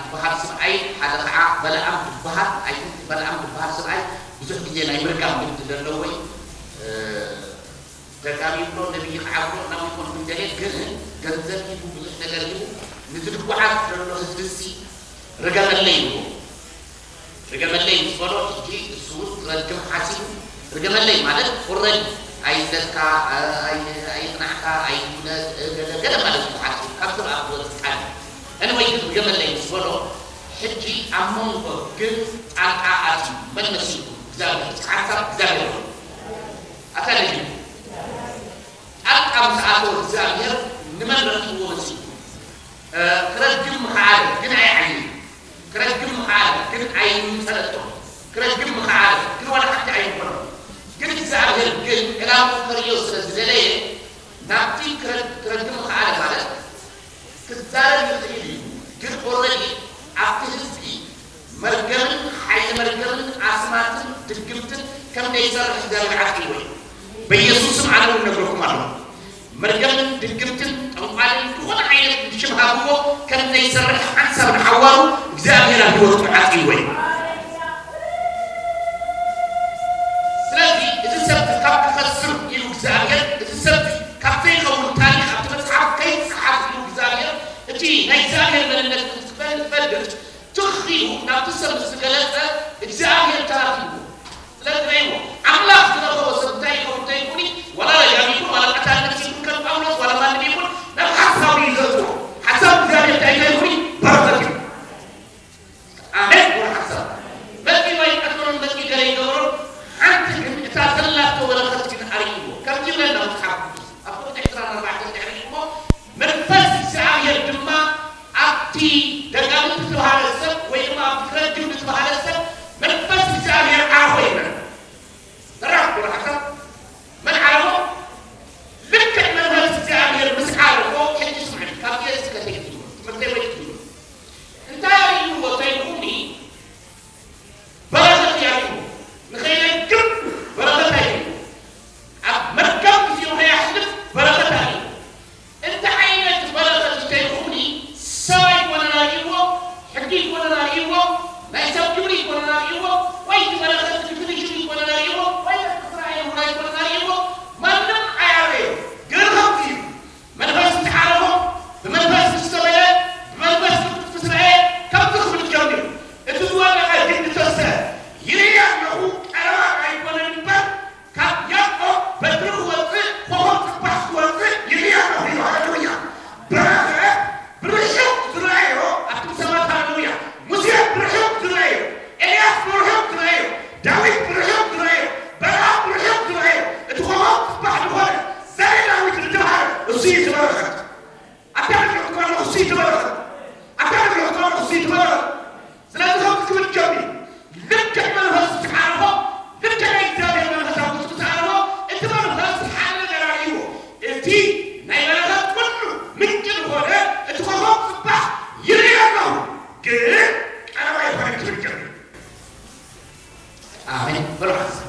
ዝበሃል ስብኣይ ሓደ ከዓ በለዓም ዝበሃል ኣይትንቲ በለዓም ዝበሃል ስብኣይ ብዙሕ ግዜ ናይ ምርጋም ልምዲ ዘለዎ እዩ። ደጋሚብሎ ነቢይ ከዓ ብሎ ናብ ይኮን ምንደሌ ግን ገንዘብ ሂቡ ብዙሕ ነገር ሂቡ ንዝድጉዓት ዘሎ ህዝቢ ሲ ርገመለይ ይብሎ። ርገመለይ ምስ በሎ ሕጂ እሱ እውን ክረግም ሓሲቡ። ርገመለይ ማለት ቁረጅ ኣይስደድካ፣ ኣይጽናዕካ፣ ኣይትውለድ ገለ ገለ ማለት እዩ ሓሲቡ ካብቶም ኣብ ዝወፅእ ቃል። Anyway ግን ርገመለይ ምስ በሎ ሕጂ ኣብ መንጎ ግን ጣልቃ ኣትዩ። መን መሲልኩም? እግዚኣብሔር። እስኪ ሓሳብ እግዚኣብሔር በሉ። ኣታ ነጊ ጣልቃ ምስ ኣተወ እግዚኣብሔር ንመን ረኪብዎ መሲልኩም? ክረግም ምኸኣለ ግን ኣይዓይን። ክረግም ምኸኣለ ግን ኣይምንጸለጦ። ክረግም ምኸኣለ ግን ዋላ ሓንቲ ኣይምኾኖ። ግን እግዚኣብሔር ግን ዕላምኡ ከርእዮ ስለ ዝደለየ ናብቲ ክረ- ክረግም ምኸኣለ ማለት ክዛረብ ይኽእል እዩ። ግን already ኣብቲ ህዝቢ መርገምን ሓይሊ መርገምን ኣስማትን ድግምትን ከም ዘይሰርሕ እግዚኣብሔር ዓቂብዎ እዩ። በኢየሱስ ስም ኣነ እውን ነግረኩም ኣለኹ። መርገምን ድግምትን ጠንቋልን ዝኾነ ዓይነት ብሽም ሃብዎ ከም ዘይሰርሕ ሓንሳብ ንሓዋሩ እግዚኣብሔር ኣብ ህይወትኩም ዓቂብዎ እዩ። ስለዚ እዚ ሰብ ካብ ክኸስር ኢሉ እግዚኣብሔር እዚ ሰብ ካብ ዘይኸውን ታሪኽ ኣብቲ መጽሓፍ ከይጽሓፍ ኢሉ እግዚኣብሔር እቲ ናይ እግዚኣብሔር መንነት ክትፈልጥ ትኽ ኢሉ ናብቲ ሰብ ምስ ዝገለጸ እግዚኣብሔር ተራኺብዎ። ስለዚ ነይዎ ኣምላኽ ዝረኸቦ ሰብ እንታይ ይኸውን እንተይኩኒ ዋላ ለጋሚ ይኹን ዋላ ቀታል ነፍሲ ይኹን ከም ጳውሎስ ዋላ ማንም ይኹን ናብ ሓሳቡ እዩ ዘእትዎ። ሓሳብ እግዚኣብሔር እንታይ እንተይኩኒ በረኸት እዩ። ኣሜን። ወሓሳብ መጺ ወይ ቀትሮን መጺ ገለ ይገብሮ ሓንቲ ግን እታ ዘላቶ በረኸት ግን ኣርእይዎ። ከምዚ ይብለና መጽሓፍ ቅዱስ ኣብ ቁጥሪ ዕስራን ኣርባዕተን ድሕሪ እሞ መንፈስ እግዚኣብሔር ድማ ኣብቲ ደጋሚ ዝተባሃለ ሰብ ወይ ድማ ኣብቲ ክረግም ዝተባሃለ ሰብ መንፈስ እግዚኣብሔር ዓርፎ ይብለና። ተራኽቡ ሓሳብ መን ዓረቦ ልክዕ መንፈስ እግዚኣብሔር ምስ ዓረቦ ሕጂ ስምዕኒ ካብ የሱስ ከተይትሉ ትምህርተይ ወይ ትብሉ እንታይ ኣርእይዎ ተይኹኒ በረኸት ያርዩ ንኸይረግም በረኸት ኣይርዩ ኣብ መርካብ ጊዜው ከያሕልፍ በረኸት ኣርእዩ እንታይ ዓይነት በረኸት እንተይኹኒ ሰብ ኣይኮነን ኣርእይዎ ሕጊ ኣይኮነን ኣርእይዎ ናይ ሰብ ክብሪ ኣይኮነን ኣርእይዎ ወይ እቲ በረኸት ክፍልሽም ኣይኮነን ኣርእይዎ ወይ እስራኤል እውን ኣይኮነን ኣርእይዎ ማንም ኣያረዮ ግን ከምዚ እዩ መንፈስ ዝተሓረፎ ብመንፈስ ዝተመለ ብመንፈስ ቅዱስ ምስረኤ ከምዚ ክብል ጀሚሩ እቲ ዝወደቐ ግዲ ተስተ ይርኢ ኣለኹ ቀረባ ኣይኮነን እምበር ካብ ያዕቆብ በትሪ ክወፅእ ኮኾብ ፅባሕ ክወፅእ ይርኢ ኣለኹ ኢሉ ሃሌሉያ በረኸት ብርሑቕ ዝረኣዮ ኣቱም ሰባት ሃሌሉያ ሙሴ ብርሑቕ ዝረኣዮ ኤልያስ ብርሑቕ ዝረኣዮ ዳዊት ብርሑቕ ዝረኣዮ በለዓም ብርሑቕ ዝረኣዮ እቲ ኮኾብ ፅባሕ ዝኾነ ዘሬ ዳዊት ዝተባሃለ እሱ እዩ ዝበረኸት ኣታ ንግረኩም ኣለኹ እሱ እዩ ዝበረኸት ኣታ ንግረኩም ኣለኹ እሱ እዩ ዝበረኸት ስለዚ ከምዚ ክብል ጀሚሩ ልክዕ መንፈስ ዝሓረፎ ልክዕ ናይ እግዚኣብሔር መንፈስ ኣብ ውሽጡ ዝሓረፎ እቲ መንፈስ ሓደ ነገር ኣርእይዎ እቲ ናይ በረኸት ኩሉ ምንጭ ዝኾነ እቲ ኮኾብ ፅባሕ ይርኢ ኣለኹ ግን ቀረባ ይኾነ ክብል ጀሚሩ ኣሜን በሉ ሓንሳብ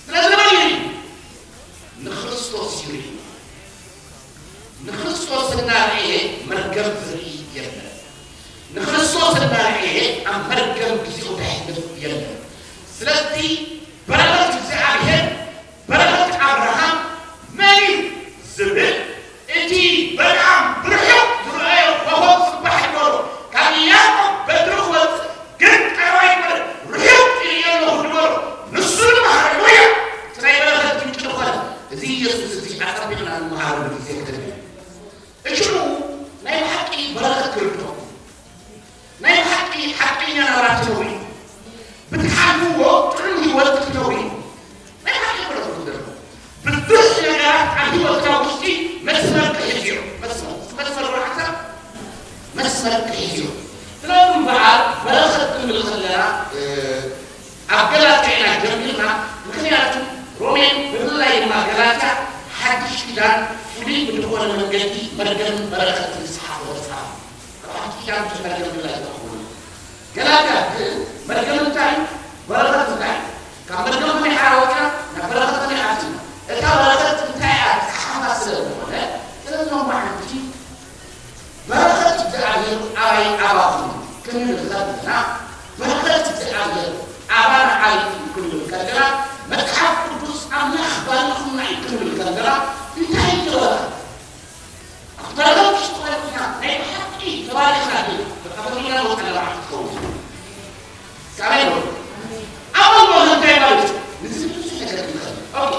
ስለዚ መን ይርኢ ንክርስቶስ ይርኢ ንክርስቶስ እናርኣየ መርገም ዝርኢ የለን ንክርስቶስ እናርኣየ ኣብ መርገም ግዚኡ ከሕልፍ የለን ስለዚ በረኸት እግዚኣብሔር በረኸት ኣብርሃም መን እዩ ዝብል እቲ በለዓም ብርሑቕ ዝረኣዮ ኮኾብ ፅባሕ ይበሎ ካብ ያዕቆብ በትሪ ክወፅእ ግን ቀረባ ይበሎ ርሑቕ ይርእዮ ኣለኹ ዝበሎ ንሱ ድማ ሃሌሉያ እቲ ናይ በረኸት ምንጭ ዝኾነ እዚ ኢየሱስ እዚ ኣፀቢቕና ንምሃረሉ ግዜ ክተል እሽሙ ናይ ብሓቂ በረኸት ክርድኦ ናይ ብሓቂ ሓቀኛ ናብራ ትነብሩ ብትሓልፍዎ ጥዑም ህይወት ክትነብሩ ናይ ሓቂ በረኸት ክትደርቡ ብዙሕ ነገራት ኣብ ህይወትና ውሽጢ መስመር ክሕዝዮ መስመር መስመር ወላዕታ መስመር ክሕዝዮ ስለዚ እምበኣር በረኸት ክንብል ከለና ኣብ ገላትያ ኢና ጀሚርና ምክንያቱ ሮሜን ብፍላይ ድማ ገላትያ ሓድሽ ኪዳን ፍሉይ ብዝኾነ መንገዲ መርገምን በረኸትን ዝሓፈ መፅሓፍ ካብ ሓድሽ ኪዳን ብዙሕ መርገም ብላ ይረኽቡ ገላትያ ግን መርገም እንታይ በረኸት እንታይ ካብ መርገም ከመይ ሓራ ወፅና ናብ በረኸት ከመይ ኣትና እታ በረኸት እንታይ እያ ዝሓፋ ስለ ዝኾነ ስለዚ ሎም በዓልቲ በረኸት እግዚኣብሔር ኣይ ኣባኹም ክንብል ከለና፣ በረኸት እግዚኣብሔር ኣባና ዓሪፉ ክንብል ከለና፣ መጽሓፍ ቅዱስ ኣምላኽ ባርኹና እዩ ክንብል ከለና፣ እንታይ ይገበራ? በረኸት ሽኮሪትና ናይ ብሓቂ ተባሪኽና ድዩ? ተቐበልና ወጠና ክትኸውን። ኣሜን በሉ። ኣበል ማለት እንታይ ማለት እዩ? ንዝብል ብዙሕ ነገር ክንኸእል። ኦኬ።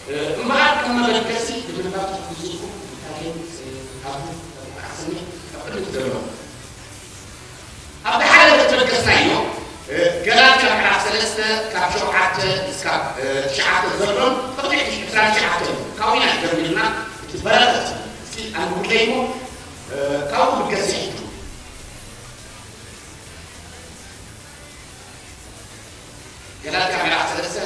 እ፣ እምበኣር ከም መበገሲ ንምንባብ ትሕግዙ ኢኹም። ብታገኝ፣ እ፣ ካብዚ ተጠቃስኒ ኣብ ቅድሚት ዘሎ። ኣብቲ ሓደ ተበገስናዮ፣ እ፣ ገላትያ ምዕራፍ ሰለስተ ካብ ሸውዓተ እስካብ፣ እ፣ ትሽዓተ ዘሎን፣ ቅድሚ ዕስራን ትሽዓተን ካብኡ ኢና ጀሚርና፣ እቲ በረኸት፣ እስኪ ኣንብቡለይ እሞ፣ እ፣ ካብኡ ክብገስ ይሕግዙ። ገላትያ ምዕራፍ ሰለስተ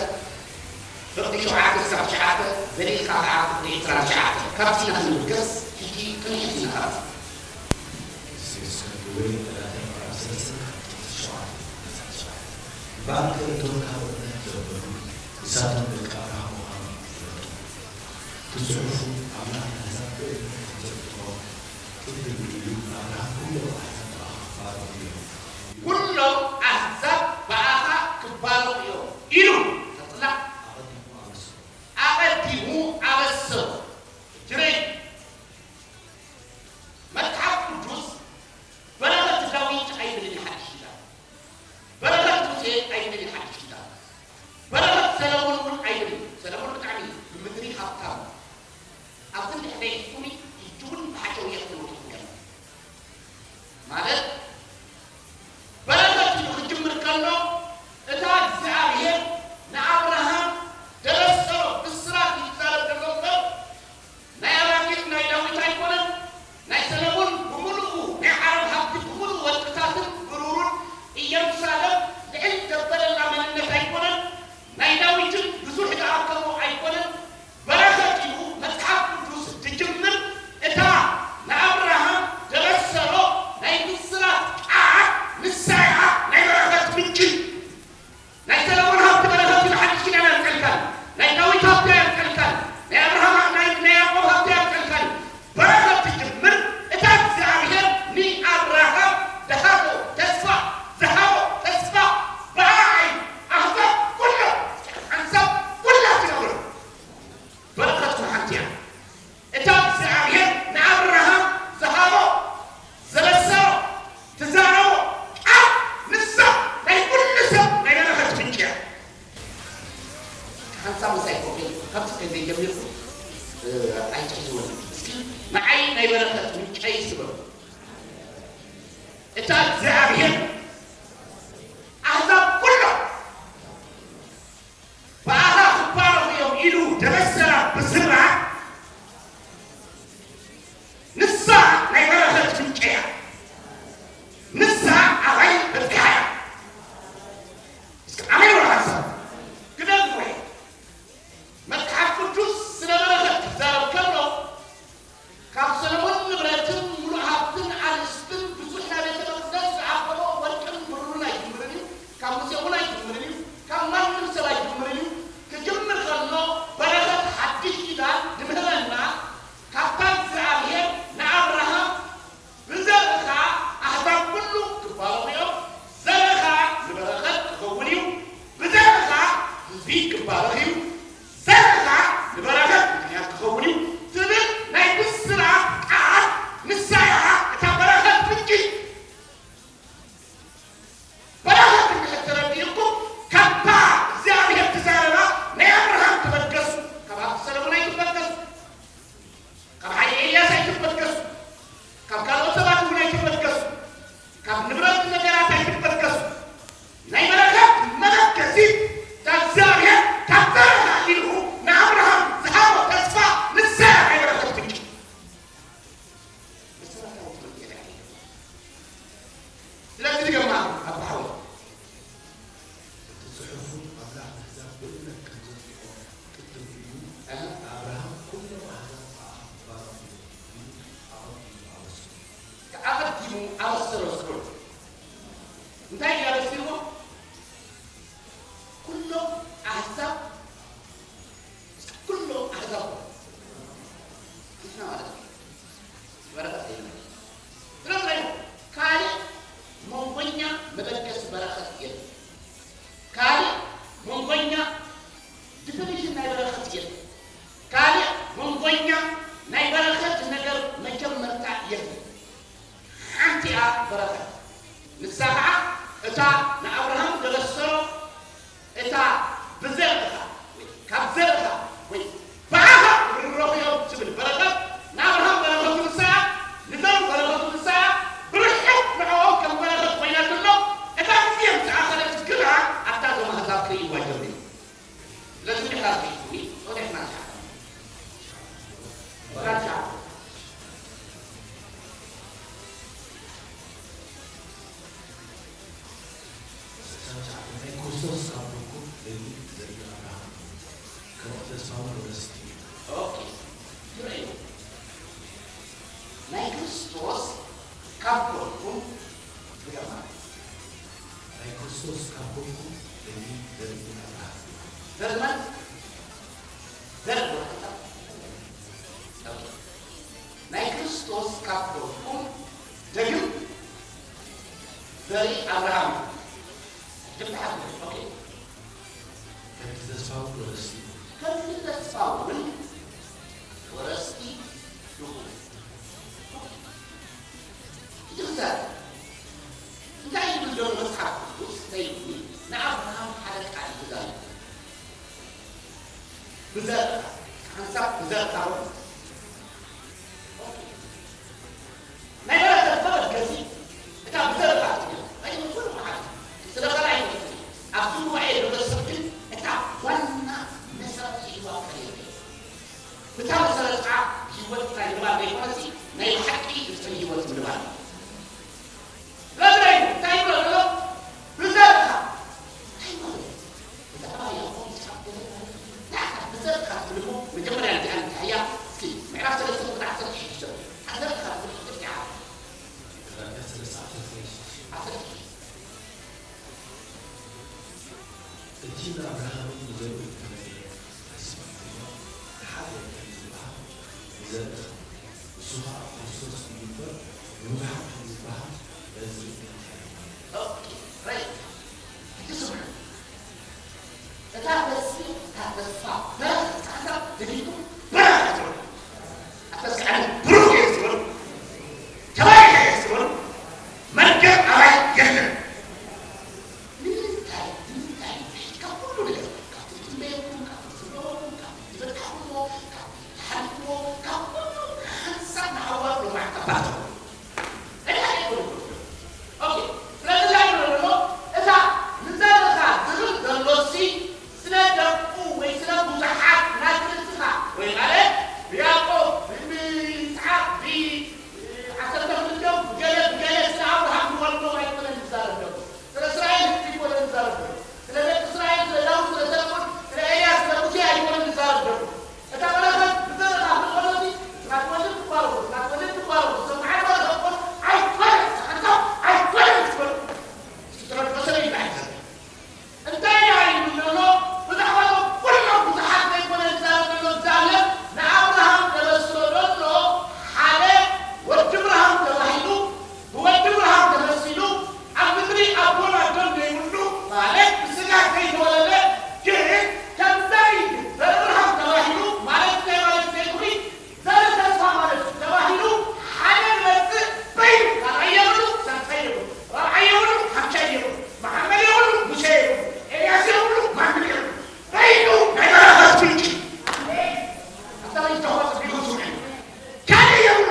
ፍቕዲ ሸውዓተ ክሳብ ትሽዓተ፣ ዘሊልካ ኸዓ ፍቕዲ ዕስራን ትሽዓተ። ካብዚ ኢና ክንብገስ፣ ሕጂ ክንሕዝ ኢና ካብዚ። እምበኣር ክልተ እቶም ካብ እምነት ዘበሉ፣ ንሳቶም ደቂ ኣብርሃም ምዃኖም ይፍለጡ። እቲ ጽሑፉ፣ ኣምላኽ ንኣሕዛብ ብእምነት ከም ዘጽድቖም፣ ቅድም ኢሉ ንኣብርሃም ኩሎም ኣሕዛብ ብኣኻ ክባረኹ እዮም። ኩሎም ኣሕዛብ ብኣኻ ክባረኹ እዮም ኢሉ፣ ቀጽላ፣ ኣቐዲሙ ኣበሰሮ። ኣቐዲሙ ኣበሰሮ። ጅረይ፣ መጽሓፍ ቅዱስ በረኸት ዳዊት ኣይብልን እዩ ሓድሽ ኪዳን። በረኸት ሙሴ ኣይብልን እዩ ሓድሽ ኪዳን። በረኸት ሰለሙን እውን ኣይብልን። ሰለሙን ብጣዕሚ ብምድሪ ሃብታም እዩ። ኣብዚ እንድሕር ዘይሕዝኩኒ፣ ሕጂ እውን ብሓሸውየ ክትነግሩ ትኽእሉ። ማለት፣ በረኸት ኢሉ ክጅምር ከሎ፣ እታ እግዚኣብሔር ንኣብርሃም ደበሰሮ ብስራት እዩ ዝዛረብ ዘሎ እምበር፣ ናይ ኣባጊዕ ናይ ዳዊት ኣይኮነን፣ ናይ ሰለሙን ብምሉኡ፣ ናይ ዓረብ ሃብቲ ብምሉኡ፣ ወርቅታትን ብሩሩን፣ ኢየሩሳሌም ልዕል ዘበለላ መንነት ኣይኮነን፣ ናይ ዳዊትን ብዙሕ ዝኣከቦ ኣይኮነን። በረኸት ኢሉ መጽሓፍ ቅዱስ ዝጅምር፣ እታ ንኣብርሃም ደበሰሮ ናይ ብስራት ቃል ንሳ እያ ናይ በረኸት ምንጪ። ናይ ሰለሞን ሃብቲ በረኸት እዩ፣ ሓድሽ ኪዳን ኣምጸልካን። ናይ ዳዊት ሃብቲ ኣምጸልካን። ናይ ኣብርሃም፣ ናይ፣ ናይ ያዕቆብ ሃብቲ ኣምጸልካን። በረኸት ትጅምር እታ እግዚኣብሔር ንኣብርሃም ዝሃቦ ተስፋ፣ ዝሃቦ ተስፋ ብኣይ ኣህዛብ ኩሎም ሓንሳብ ኩላ ትነብር። በረኸት ሓንቲ እያ። እታ እግዚኣብሔር ንኣብርሃም ዝሃቦ፣ ዘበሰሮ፣ ትዛረቦ ቃል ንሳ ናይ ኩሉ ሰብ ናይ በረኸት ምንጪ እያ። ሓንሳብ ምሳይ ኮፍ ኢሉ፣ ካብቲ ከይዘይጀሚርኩ፣ እ፣ ኣይትሕዝወኒ። እስኪ ንዓይ ናይ በረኸት ምንጨይ ስበሩ። እታ እግዚኣብሔር ኣህዛብ ኩሎም ብኣኻ ክባረኹ እዮም ኢሉ ደበሰራ ብስራ ንሳ ናይ በረኸት ምንጨያ። ንሳ ኣባይ በጺሓ እያ። እስኪ ኣሜን በሉ ሓንሳብ። ግደፍዎ። መጽሓፍ ቅዱስ ስለ በረኸት ክዛረብ ከሎ፣ ካብ ሰሎሞን ንብረትን ምሉእ ሃብትን ኣንስትን ብዙሕ ናይ ቤተ መቕደስ ዝኣከቦ ወርቅን ብሩርን ኣይጅምርን እዩ። ካብ ሙሴ እውን ኣይጅምርን እዩ። ካብ ማንም ሰብ ኣይጅምርን እዩ። ክጅምር ከሎ በረኸት ሓድሽ ኪዳን ዝምህረና ካብታ እግዚኣብሔር ንኣብርሃም ብዘርእኻ ኣሕዛብ ኩሉ ክባረኹ እዮም። ዘርእኻ ንበረኸት ክኸውን እዩ። ብዘርእኻ ህዝቢ ክባረኽ እዩ። ዘርእኻ ንበረኸት ምኽንያት ክኸውን እዩ ትብል ናይ ብስራት ቃል ንሳ እያ እታ በረኸት ምንጪ። በረኸት እንድሕር ተረዲእኩም ካብታ እግዚኣብሔር ትዛረባ ናይ ኣብርሃም ተበገሱ። ካብ ሃብቲ ሰለሙን ኣይትበገሱ። ካብ ሓይሊ ኤልያስ ኣይትበገሱ። ካብ ካልኦት ሰባት እውን ኣይትበገሱ። ካብ ንብረት ነገራት ኣይትበገሱ። ናይ በረኸት መበገሲ እታ እግዚኣብሔር ካብ ዘርኻ ኢሉ ንኣብርሃም ዝሃቦ ተስፋ ንሳ እያ ናይ በረኸት ምንጪ። መሰረታዊ ትምህርቲ የድሕር። ስለዚ ድገማ ኣባሓወ። እቲ ጽሑፉ ኣምላኽ ንኣሕዛብ ብእምነት ከም ዘጽድቖ ቅድም ኢሉ፣ ኣሃ። ንኣብርሃም ኩሎም ኣሕዛብ ብኣኻ ክባረኹ እዮም ኢሉ ኣቐዲሙ ኣበሰሮ። ኣቐዲሙ ኣበሰሮ ዝብል እንታይ እዩ ኣበሲርዎ? ኩሎም ኣሕዛብ፣ ኩሎም ኣሕዛብ ንሕና ማለት እዩ። ወረቐት የለን። ስለዚ ናይ ካልእ በረኸት። ንሳ ኸዓ እታ ንኣብርሃም ዘበሰሮ፣ እታ ብዘርእኻ ወይ ካብ ዘርእኻ ወይ ብኣኻ ክርረኹ እዮም ትብል በረኸት፣ ንኣብርሃም በረኸቱ ንሳ እያ፣ ንዘሩ በረኸቱ ንሳ እያ፣ ብርሑቕ ንዕኦም ከም በረኸት ኮይናትሎም፣ እታ ግዜ ምስ ኣኸለት ግና ኣብታ እዞም ኣህዛብ ክርእይዋ ጀሚሮም። ስለዚ ድሕር ኣርባዕተ ጸኒሕና ንሓ-፣ ንሓ-፣ ናይ ክርስቶስ ካብ ኮንኩም ደጊም ዘርኢ ኣብርሃም እዩ። ከም ተስፋውን ወረስቲ እዩ። ኦኬ፣ ትርእዩ። ናይ ክርስቶስ ካብ ኮንኩም ብደማ ናይ ክርስቶስ ካብ ኮንኩም ደጊም ዘርኢ ኣብርሃም እዩ። ዘርመን ዘርመን ናይ ክርስቶስ ካብ ኮንኩም ደግም ዘርኢ ኣብርሃም እዩ። ድምፅ ሓንቲ። ኦኬ። ከምቲ ተስፋ እውን ወረስቲ። ከምቲ ተስፋ እውን ወረስቲ ድኹም። ይግዛእ። እንታይ ይብል ዘሎ መጽሓፍ ቅዱስ? ሰይጣን ንኣብርሃም ሓደ ቃል እዩ ተዛሪቡ። ብዘርእኻ፣ ሓንሳብ ብዘርእኻ እውን ናይ በረኸት መበገሲ እታ ብዘርእኻ ትብል። ኣይትመስሉ መዓት። ስለ ካልኣይ ትመስሉ። ኣብዚ ጉባኤ ዘሎ ሰብ ግን እታ ዋና መሰረት ሒዝዋ ቀሪቡ። ብታ መሰረት ከዓ ህይወት ጥራይ ምንባር ዘይኮነሲ ናይ ብሓቂ ፍጹም ህይወት ምንባር። ስለዚ እንታይ ይብሎ ዘሎ? ብዘርእኻ። እንታይ ማለት እዩ? ብዛዕባ ያዕቆብ ይስሓቅ ገለ ማለት እዩ። ንዓኻ ብዘርእኻ ትብል እሞ መጀመርያ እዚኣ እንታይ እያ? እስኪ ምዕራፍ ሰለስተ ቁጽሪ ዓሰርተ ሽዱሽተ። ብዘርእኻ ትብል ፍጥርቲ ዓለም። ዓሰርተ ሽዱሽተ። እቲ ንኣብርሃምን ንዘርኡን እተነገረ ተስፋ ድማ ሓደ ከም ዝበሃል ብዘርእኻ፣ ንሱ ኸኣ ክርስቶስ እዩ እምበር፣ ንብዙሓት ከም ዝበሃል በዚ እንታይ ይበሃል? ኦኬ፣ ራይት። ሕጂ ስምዑ። እታ ተስፋ፣ እታ ተስፋ በረኸት፣ እታ ሓሳብ ድሊቱ በረኸት ትበል። ኣታ እስኪ ኣነ ብሩኽ እየ ዝበሉ፣ ተባሪኸ እየ ዝበሉ፣ መርገም ኣባይ የለን። ንምንታይ? ንምንታይ? ካብ ኩሉ ነገር፣ ካብቲ ትንበየኩም፣ ካብቲ ትንበወኩም፣ ካብቲ ዝበልዕኩምዎ፣ ካብቲ ትሓልፍዎ፣ ካብ ኩሉ ሓንሳብ ንሓዋሩ ልማዕ ከባተሩ። እንታይ ይብሉ? ኦኬ፣ ስለዚ እንታይ ይብሉ ኣሎ? እታ ንዘርእኻ ዝብል ዘሎሲ ስለ ደቁ ወይ ስለ ብዙሓት ናዝርእስኻ ወይ ማለት ብያዕቆብ፣ ብይስሓቅ፣ ብዓሰርተ ክልተ፣ ብገለ፣ ብገለ ስለ ኣብርሃም ዝወልዶም ኣይኮነን ዝዛረብ ዘሎ። ስለ እስራኤል ህዝቢ ኣይኮነን ዝዛረብ ዘሎ። ስለ ደቂ እስራኤል፣ ስለ ዳዊት፣ ስለ ሰለሞን፣ ስለ ኤልያስ፣ ስለ ሙሴ ኣይኮነን ዝዛረብ ዘሎ። እታ በረኸት ብዘርእኻ ትኾነሲ፣ ስማት ወልድ ትባረኹ፣ ስማት ወልድ ትባረኹ፣ እዞም መዓት በረኸት ኮን ኣይኮነን፣ ንስኻ ኣይኮነን ትበሉ። ስለ መሰለይ ይባሃል። እንታይ ደኣ ይብል ዘሎ? ብዛዕባ እዞም ኩሎም ብዙሓት ዘይኮነ ዝዛረብ ዘሎ እግዚኣብሔር ንኣብርሃም ዘበስሮ ዘሎ ሓደ ወዲ ብርሃን ተባሂሉ፣ ብወዲ ብርሃን ተመሲሉ፣ ኣብ ምድሪ ኣቦን ኣዶን ዘይብሉ ማለት ብስጋ ዘይተወለደ ግን ከም ዘርኢ ዘርኢ ብርሃን ተባሂሉ ማለት እንታይ ማለት ዘይኮነ ዘርኢ ተስፋ ማለት እዩ ተባሂሉ ሓደ ዝመጽእ በይኑ ካልኣይ የብሉ፣ ሳልሳይ የብሉ፣ ራብዓይ የብሉ፣ ሓምሻይ የብሉ፣ መሓመድ የብሉ፣ ሙሴ የብሉ፣ ኤልያስ የብሉ፣ ማንም የብሉ። በይኑ ናይ በረኸት ምንጪ። ኣታ ይተኸ ጽቢቑ ስምዒ። ካልእ የብሉ።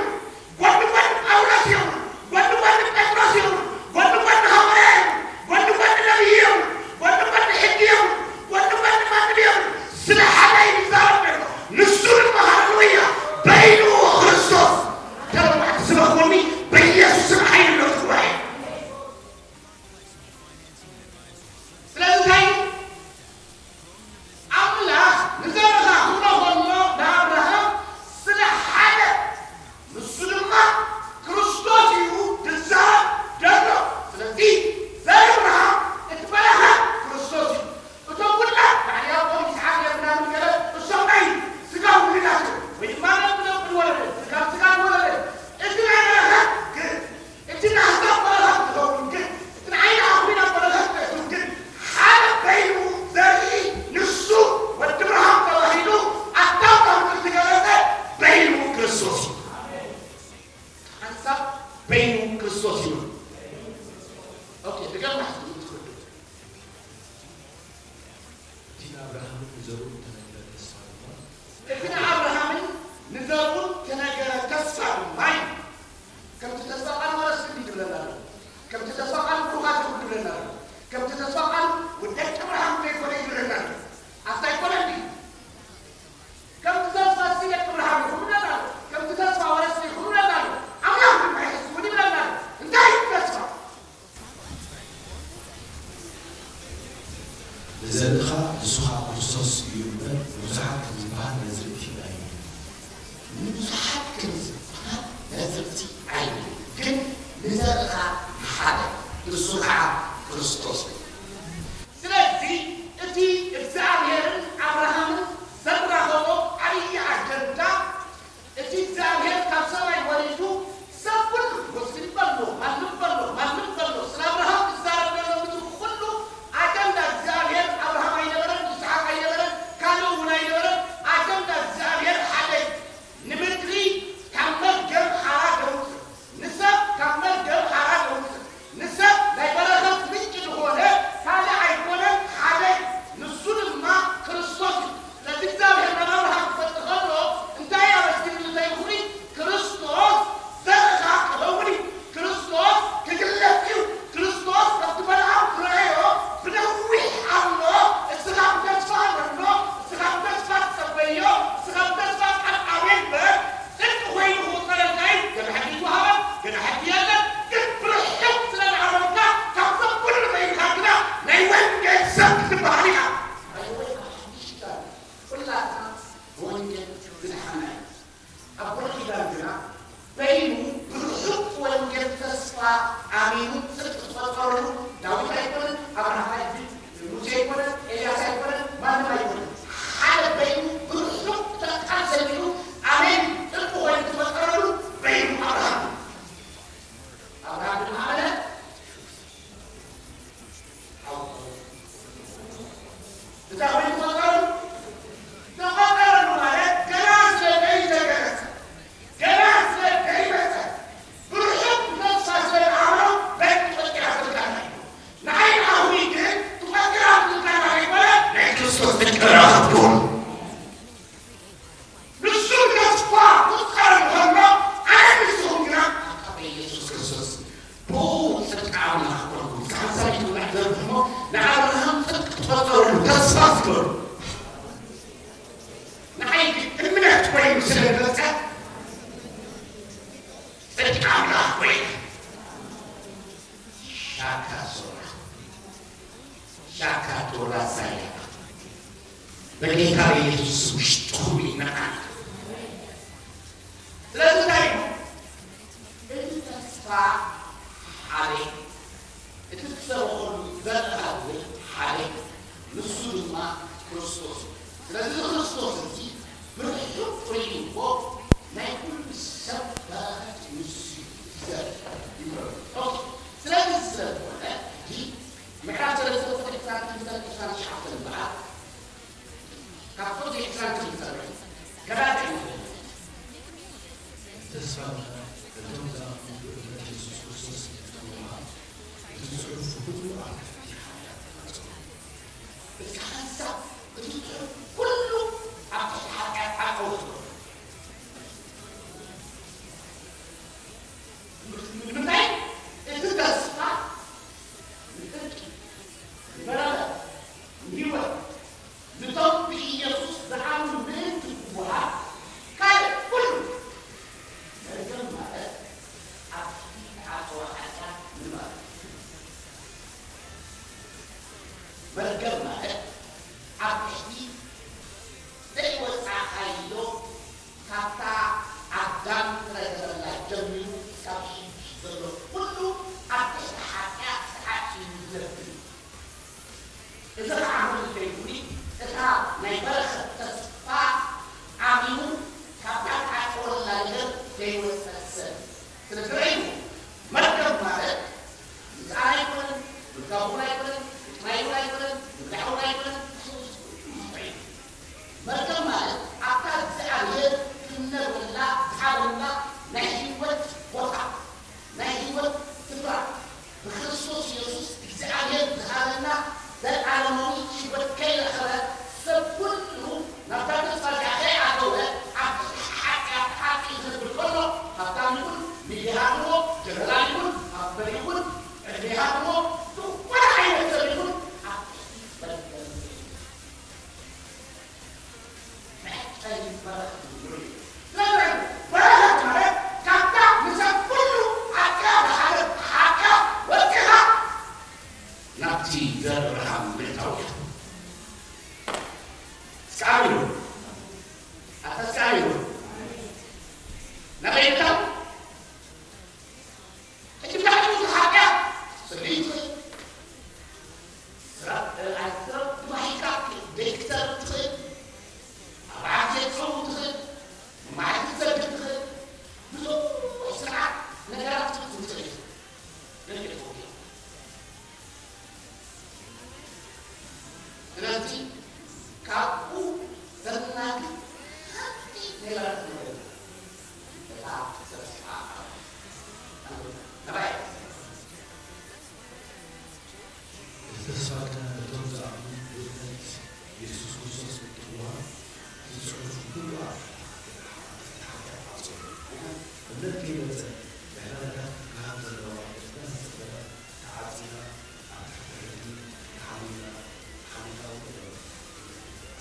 ጎኒ ጎኒ ጳውሎስ የብሉ። ጎኒ ጎኒ ጴጥሮስ የብሉ። ጎኒ ጎኒ ሃዋርያ የብሉ። ጎኒ ጎኒ ነቢይ የብሉ። ጎኒ ጎኒ ሕጊ የብሉ። ጎኒ ጎኒ ማንም የብሉ። ስለ ሓደ እዩ ዝዛረብ ዘሎ። ንሱ ድማ ሃሌሉያ በይኑ ክርስቶስ። ተረባዕቲ ስበኽዎኒ በኢየሱስ ስም ሓይሊ ኣለዎ ጉባኤ። ስለዚ እንታይ እዩ? ኣምላኽ ንዘርኻ ክብሎ ከሎ ንኣብርሃም ስለ ሓደ፣ ንሱ ድማ ክርስቶስ እዩ ዝዛረብ ዘሎ። ስለዚ ዘር ኣብርሃም እቲ በረኸት ክርስቶስ እዩ። እቶም ውላድ በዓል ያዕቆብ፣ ይስሓቅ፣ ኤፍሬም ገለ እሶም ናይ ስጋ ውሉዳት እዮም፣ ወይ ድማ ነብስ ነብስ ዝወለደ፣ ስጋ ስጋ ዝወለደ። እቲ ናይ በረኸት ግን እቲ ንኣሕዛብ በረኸት ዝኸውን ግን፣ እቲ ንዓይኒ ኣኹሊና በረኸት ዝእቱ ግን፣ ሓደ በይኑ ዘርኢ ንሱ ወዲ ብርሃን ተባሂሉ ኣታ ኣብ ምድሪ ዝተገለጸ በይኑ ክርስቶስ እዩ። ሓንሳብ በይኑ ክርስቶስ እዩ። ደገም ናሕቲ ትወዱ። እቲ ንኣብርሃምን ንዘርኡን እተነገረ ተስፋ ድማ እቲ ንኣብርሃምን ንዘርኡን እተነገረ ተስፋ ድማ እዩ። ከምቲ ተስፋ ቃል ወረስቲ እንዲ ይብለና ኣሎ። ከምቲ ተስፋ ቃል ብሩኻት ይኹን ይብለና ኣሎ። ከምቲ ተስፋ ቃል ውደቂ ኣብርሃም ዘይኮነ ይብለና ኣሎ። ኣታ ኣይኮነ እንዲ ከምቲ ተስፋ ስለ ኣብርሃም ይኹን ይብለና ኣሎ። ከምቲ ተስፋ ወረስቲ ይኹን ይብለና ኣሎ። ኣምላኽ ድማ ይሕዝውን ይብለና ኣሎ። እንታይ እዩ ተስፋ? ንዘርእኻ ንሱኻ ክርስቶስ እዩ እምበር፣ ንብዙሓት ከም ዝበሃል ነዝርእቲ ኣይብልን። ንብዙሓት ከም ዝበሃል ነዝርእቲ ኣይብልን፣ ግን ንዘርእኻ ንሓደ፣ ንሱ ከዓ ክርስቶስ እዩ። ስለዚ እቲ እግዚኣብሔርን ኣብርሃምን ዘራኸቦ ዓብዪ ኣጀንዳ፣ እቲ እግዚኣብሔር ካብ ሰማይ ወሪዱ ሰብ ኩሉ፣ ሙስሊም በሎ፣ ማንም በሎ፣ ማንም በሎ፣ ስለ ኣብርሃም ክዛረብ ዘሎ ምድሪ ኩሉ ኣጀንዳ እግዚኣብሔር ኣብርሃም ኣይነበረን፣ ይስሓቅ ኣይነበረን፣ ካልእ እውን ኣይነበረን። ኣጀንዳ እግዚኣብሔር ሓደ እዩ። ንምድሪ ካብ መርገም ሓራ ደውፅእ፣ ንሰብ ካብ መርገም ሓራ ደውፅእ፣ ንሰብ ናይ በረኸት ምንጪ ዝኾነ ካልእ ኣይኮነን፣ ሓደ እዩ። ንሱ ድማ ክርስቶስ እዩ። ስለዚ እግዚኣብሔር ናብ ኣብርሃም ክፈልጥ ከሎ እንታይ ኣመስጊንሉ እንታይ ይኹን? ክርስቶስ ዘርእኻ ክኸውን እዩ። ክርስቶስ ክግለጽ እዩ። ክርስቶስ ከምቲ በለዓም ዝረኣዮ ብነዊሕ ኣሎ። እስኻ ብተስፋ ንሕሎ፣ እስኻ ብተስፋ ትጸበዮ፣ እስኻ ብተስፋ ቃል ኣሜን በል። ጽድቂ ኮይኑ ክቑጸረልካ እዩ። ገና ሕጂ ኣይተዋህበን፣ ገና ሕጂ የለን። ግን ብርሕቕ ስለ ዝዓበድካ ካብዞም ኩሉ በይንካ ግና ናይ ወንጌል ሰብ ክትበሃል ኢኻ። ናይ ወንጌል ሽታ ኩላትና ብወንጌል ዝደሓና ኢና። ኣብ ብሉይ ኪዳን ግና በይኑ ብርሑቕ ወንጌል ተስፋ ኣሚኑ ጽድቂ ዝፈጠረሉ ዳዊት ኣይኮነን፣ ኣብርሃም ኣይኮነን፣ ሙሴ ኣይኮነን፣ ኤልያስ ኣይኮነን፣ ማንም ኣይኮነን። ሓደ በይኑ ብርሑቕ ተቃል ዘሚኑ ኣሜን ጽድቂ ኮይኑ ዝፈጠረሉ በይኑ ኣብርሃም። ኣብርሃም ድማ ኣመነ። እንታይ ኮይኑ ተፈጠረሉ? ተፈጠረሉ ማለት ገና ስለ ዘይተገለጸ፣ ገና ስለ ዘይመጸ፣ ብርሑቕ ብተስፋ ስለ ዝኣመኖ በቲ ቆጢራ ትልካና እዩ። ንዓይ ንኣኹኒ ግን ትቆጢራ ትልካና ዘይኮነ ናይ ክርስቶስ ደቂ ረኸብኩም። ንሱ ተስፋ ክፍጠር እንከሎ፣ ኣነ ንስኹም ግና ኣብታ በኢየሱስ ክርስቶስ ብኡ ጽድቂ ኣምላኽ ኮንኩም። ክሳብ ሰሚዕኩም ኣሕዘንኩም እሞ፣ ንኣብርሃም ጽድቂ ትፈጠረሉ ተስፋ ዝገበሩ። ንዓይ ግን እምነት ኮይኑ ስለ ዝመጸ፣ ጽድቂ ኣምላኽ ኮይኑ። ሻካ ሶራ፣ ሻካ ቶራ ሳያ፣ በጌታ በኢየሱስ ውሽጥኹም ይነቃል። ስለዚ እንታይ እዩ? እቲ ተስፋ ሓደ፣ እቲ ትሰብኸሉ ዘለኻ እውን ሓደ፣ ንሱ ድማ ክርስቶስ እዩ። ስለዚ ክርስቶስ እዚ ብርሑቕ ርእይዎ ናይ ኩሉ ሰብ በረኸት ንሱ እዩ ዘርኢ ይብሎ። ኦኬ፣ ስለዚ ስለዝኾነ እዚ ምዕራፍ ሰለስተ ቁጽሪ ዕስራን ክልተን ዕስራን ትሽዓተን እምበኣር፣ ካብ ቁጽሪ ዕስራን ክልተን ገላትያ ንኽእል። ተስፋ እቶም ዝኣምኑ ብእምነት የሱስ ክርስቶስ እተወሃብ እቲ ጽሑፍ ኩሉ ኣብ ትሕቲ ሓጢኣት ተዓጽዩ። እስከ ሓንሳብ እቲ ጽሑፍ ኩሉ ኣብ ትሕቲ ሓጢኣት ዓጸዎ ትብሎ። ንምንታይ? እቲ ተስፋ ንጽድቂ፣ ንበረኸት፣ ንህይወት፣ ንቶም ብኢየሱስ ዝኣምኑ ምእንቲ ክወሃብ ካልእ ኩሉ መርገም ማለት ኣብ ትሕቲ ተዓጽዋ ሓጢኣት ምንባር እዩ። መርገም ማለት ኣብ ትሕቲ ዘይወጻእካዮ፣ ካብታ ኣዳም ዝረገመላ ጀሚሩ ክሳብ ሕጂ ዘሎ ኩሉ ኣብ ትሕቲ ሓጢኣት ተዓጽዩ ዝነብር እዩ። እዚ ኸዓ ምእንቲ ዘይብሉ እታ ናይ በረኸት ተስፋ ኣሚኑ ካብታ ዝዓጸወላ ነገር ዘይወጸ ሰብ ስለ ዝረኣዩ፣ መርገም ማለት ምስኣን ኣይኮነን፣ ምርካቡን ኣይኮነን፣ ምጥማዩን ኣይኮነን፣ ምብላዕ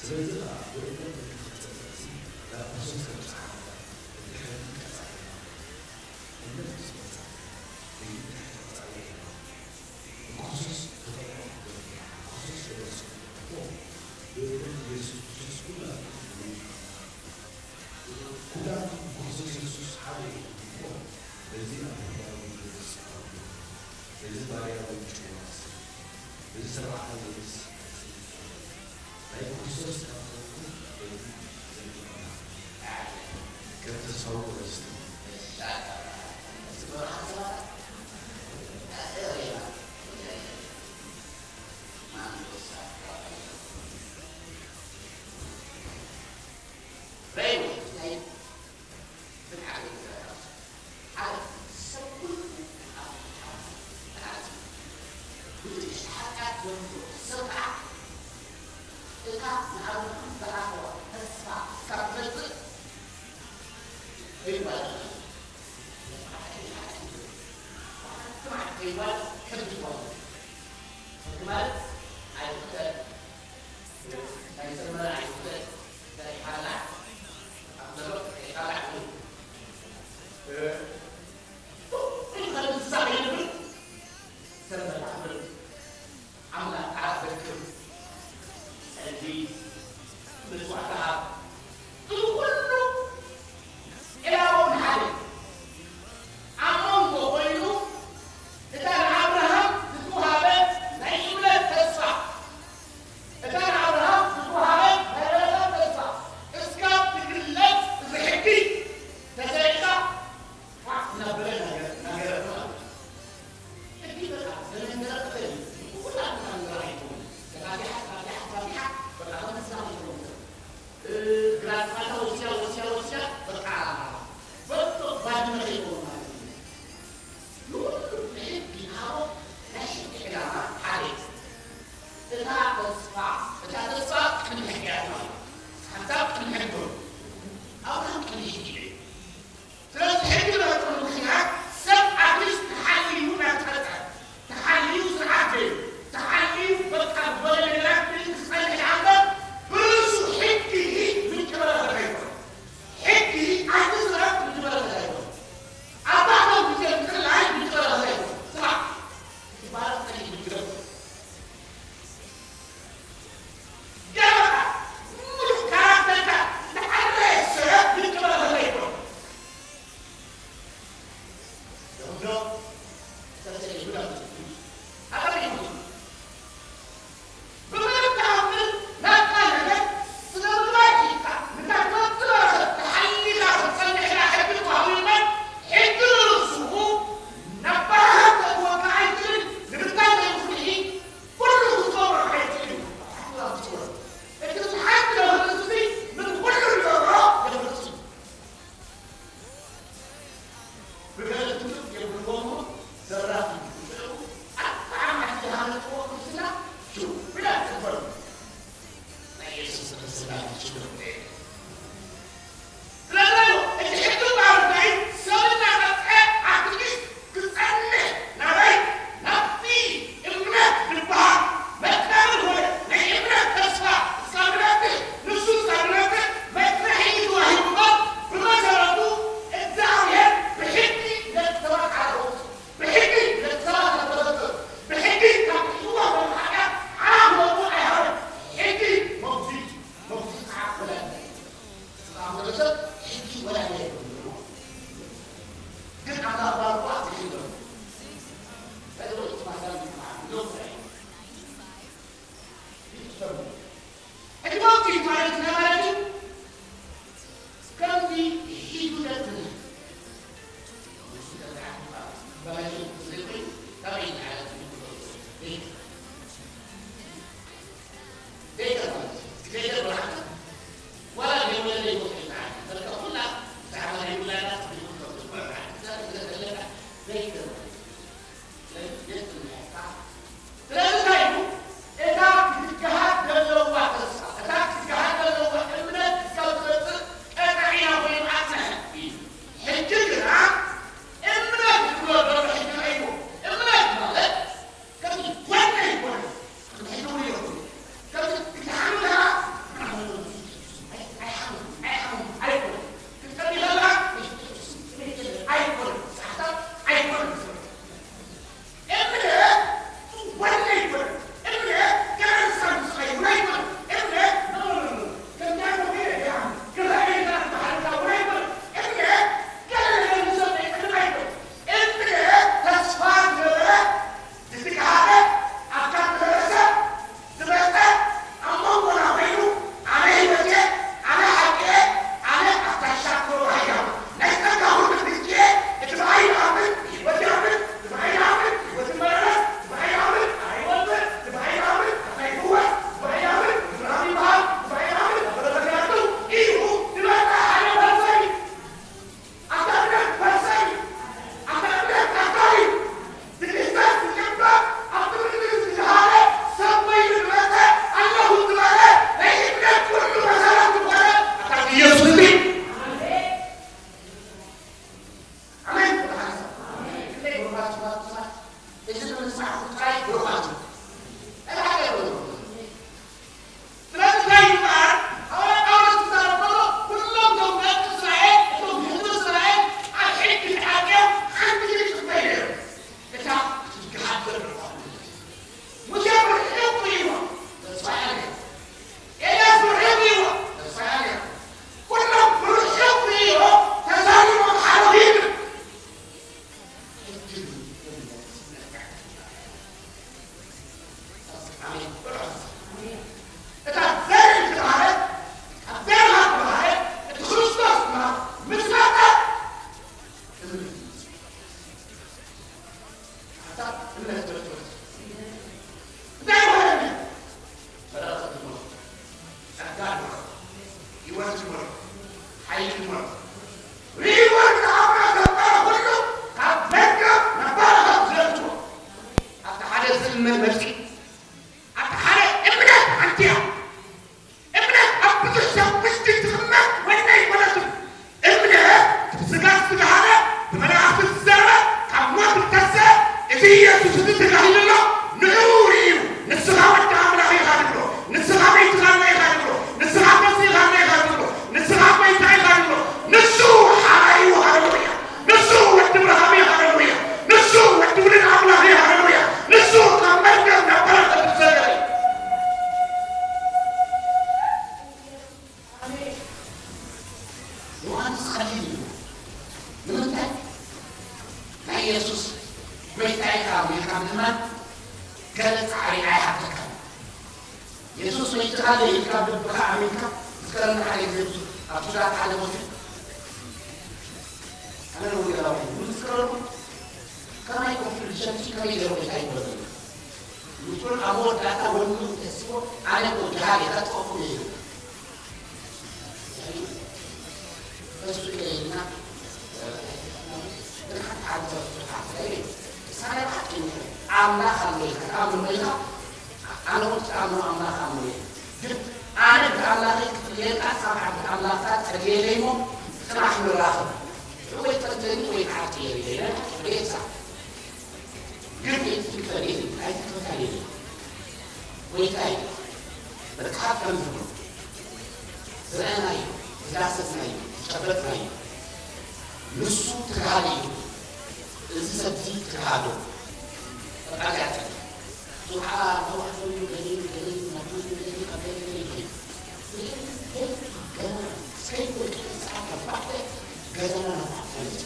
ስለዚ ኸኣ ብእምነት ንኽንጸንዕ፣ ናብ ክርስቶስ ከብጽሓና እንድሕር ቀጻሊ እምነት ምስ መጻ እዩ እንድሕር ቀጻሊ ብክርስቶስ ተጠቕዖ፣ ብክርስቶስ ተበስሩ፣ ብእምነት ኢየሱስ ክርስቶስ ኩላትና ንውድቕ። ኩላትና ብክርስቶስ የሱስ ሓደ ኢና ንብሎ። በዚ ኣፍሪቃዊ መንግስቲ ኣውሎ፣ በዚ ባርያዊ ጭዋስ፣ በዚ ሰብዓ መንግስቲ ናይ ክርስቶስ ካብ ዝኾንኩ በዚ ዘምልኾና ከም ተስፋዊ ቁረስቲ እዚ ብምንጻሕኩም ጥራይ ብሩኻት ኢኹም። እንታይ ሓገር ይብሉ? ስለዚ እንታይ ይበሃል? ሃዋርያ ጳውሎስ ክዛረብ ከሎ፣ ኩሎም እቶም ደቂ እስራኤል፣ እቶም ህዝቢ እስራኤል ኣብ ሕጊ ተዓጽዮም ሓንቲ ልጅ ክበይኑ እዮም። እታ ክትገሃድ ዘለዋ ሙሴ ብርሑቕ ርእይዎ፣ ተስፋ ኣልያ። ኤልያስ ብርሑቕ ርእይዎ፣ ተስፋ ኣልያ። ኩሎም ብርሑቕ ርእይዎ፣ ተዛሪቦም ሓለፉ ይብል። እታ ዘርኢ ዝተባህለት፣ ኣብ ዘርኻ ዝተባህለት፣ እቲ ክርስቶስ ድማ ምስ መጸ፣ እምነት፣ ሓሳብ እምነት ክርስቶስ። እንታይ ይኾነና? በረኸት ይመልኦ፣ ጸጋ ይመልኦ፣ ህይወት ይመልኦ፣ ሓይሊ ይመልኦ። ርእይዎ ዝነበረ ኩሉ ካብ መርገም ናብ በረኸት ዘእትዎ። ኣብቲ ሓደ ዝእመን መልሲ፣ ኣብቲ ሓደ እምነት ሓንቲ እያ። እምነት ኣብ ብዙሕ ሰብ ውሽጢ ትቕመጥ ወይና ኣይኮነትን። እምነት ስጋ ዝተባህለ ብመላእኽቲ ዝዘረበ ካብ ሞት ዝተንስአ እቲ ኢየሱስ እዚ ተጋሂሉ ኣሎ። ንዕኡ ርእዩ ንስኻ ወዲ ኣምላኽ ኢኻ ትብሎ፣ ንስኻ መይትኻና ኢኻ ትብሎ፣ ንስኻ ፈሲኻና ኢኻ ትብሎ፣ ንስኻ ጎይታ ኢኻ ትብሎ። ንሱ ሓራይ እዩ። ሃሌሉያ። ንሱ ወዲ ብርሃን እዩ። ሃሌሉያ። ንሱ ወዲ ውሉድ ኣምላኽ እዩ። ሃሌሉያ። ንሱ ካብ መርገም ናብ በረኸት ዝሰገረ እዩ። ዮሃንስ ኸሊል እዩ። ንምንታይ? ናይ የሱስ ጎይታ ኢኻ ኢልካ ምእማን ገለ ጻዕሪ ኣይሓተካን። የሱስ ጎይታ ኢልካ ብልብኻ ኣሚንካ፣ ዝከረና ሓደ ግዜ ብዙ ኣብ ሱዳን ሓደ ቦታ ኣነ ወንጌላዊ እዩ። ዝከረሉ ከማይ ኮፍል ሸምሲ ከመይ ገይሩ ጎይታ ይበለሉ። ንጹር ኣብ መወዳእታ ወንጌል ተስቦ ኣነ እኮ ድሃ እየ፣ ከጥፈኩም እየ። እሱ ኢለና፣ ንሓንቲ ዓዲ ተፍትሓ ትለይ፣ ሳራ ብሓቂ ኣምላኽ ኣሎ ኢልካ ትኣምን ኢኻ፣ ኣነ እውን ትኣምኖ ኣምላኽ ኣምኖ እየ። ግን ኣነ ብኣምላኸይ ክጽልየልካ፣ ካብ ዓዲ ኣምላኽካ ጸልየለይ እሞ፣ ጽባሕ ንራኸብ። ወይ ጠልተኒ ወይ ተዓርቂ እየ ኢለና፣ ሬሳ። ግን ኣይትትንከፍ ኢሉ፣ ኣይትትንከፍ ኢሉ። ጎይታ እዩ። መጽሓፍ ከም ዝብሎ፣ ዝረኣናዮ፣ ዝዳሰስናዮ፣ ዝጨበጥናዮ፣ ንሱ ትግሃደ እዩ። እዚ ሰብዚ ትግሃዶ። በቃ እዚኣ ትብል። ሱብሓ ነዋሕተሉ ገሊሉ፣ ገሊሉ፣ ናብሉ ገሊሉ፣ ኣብ ገሊሉ ይኸይድ። ገና ሰይፍ ወድቂ ሰዓት ኣርባዕተ ገዛና ናብሉ ፈለጠ።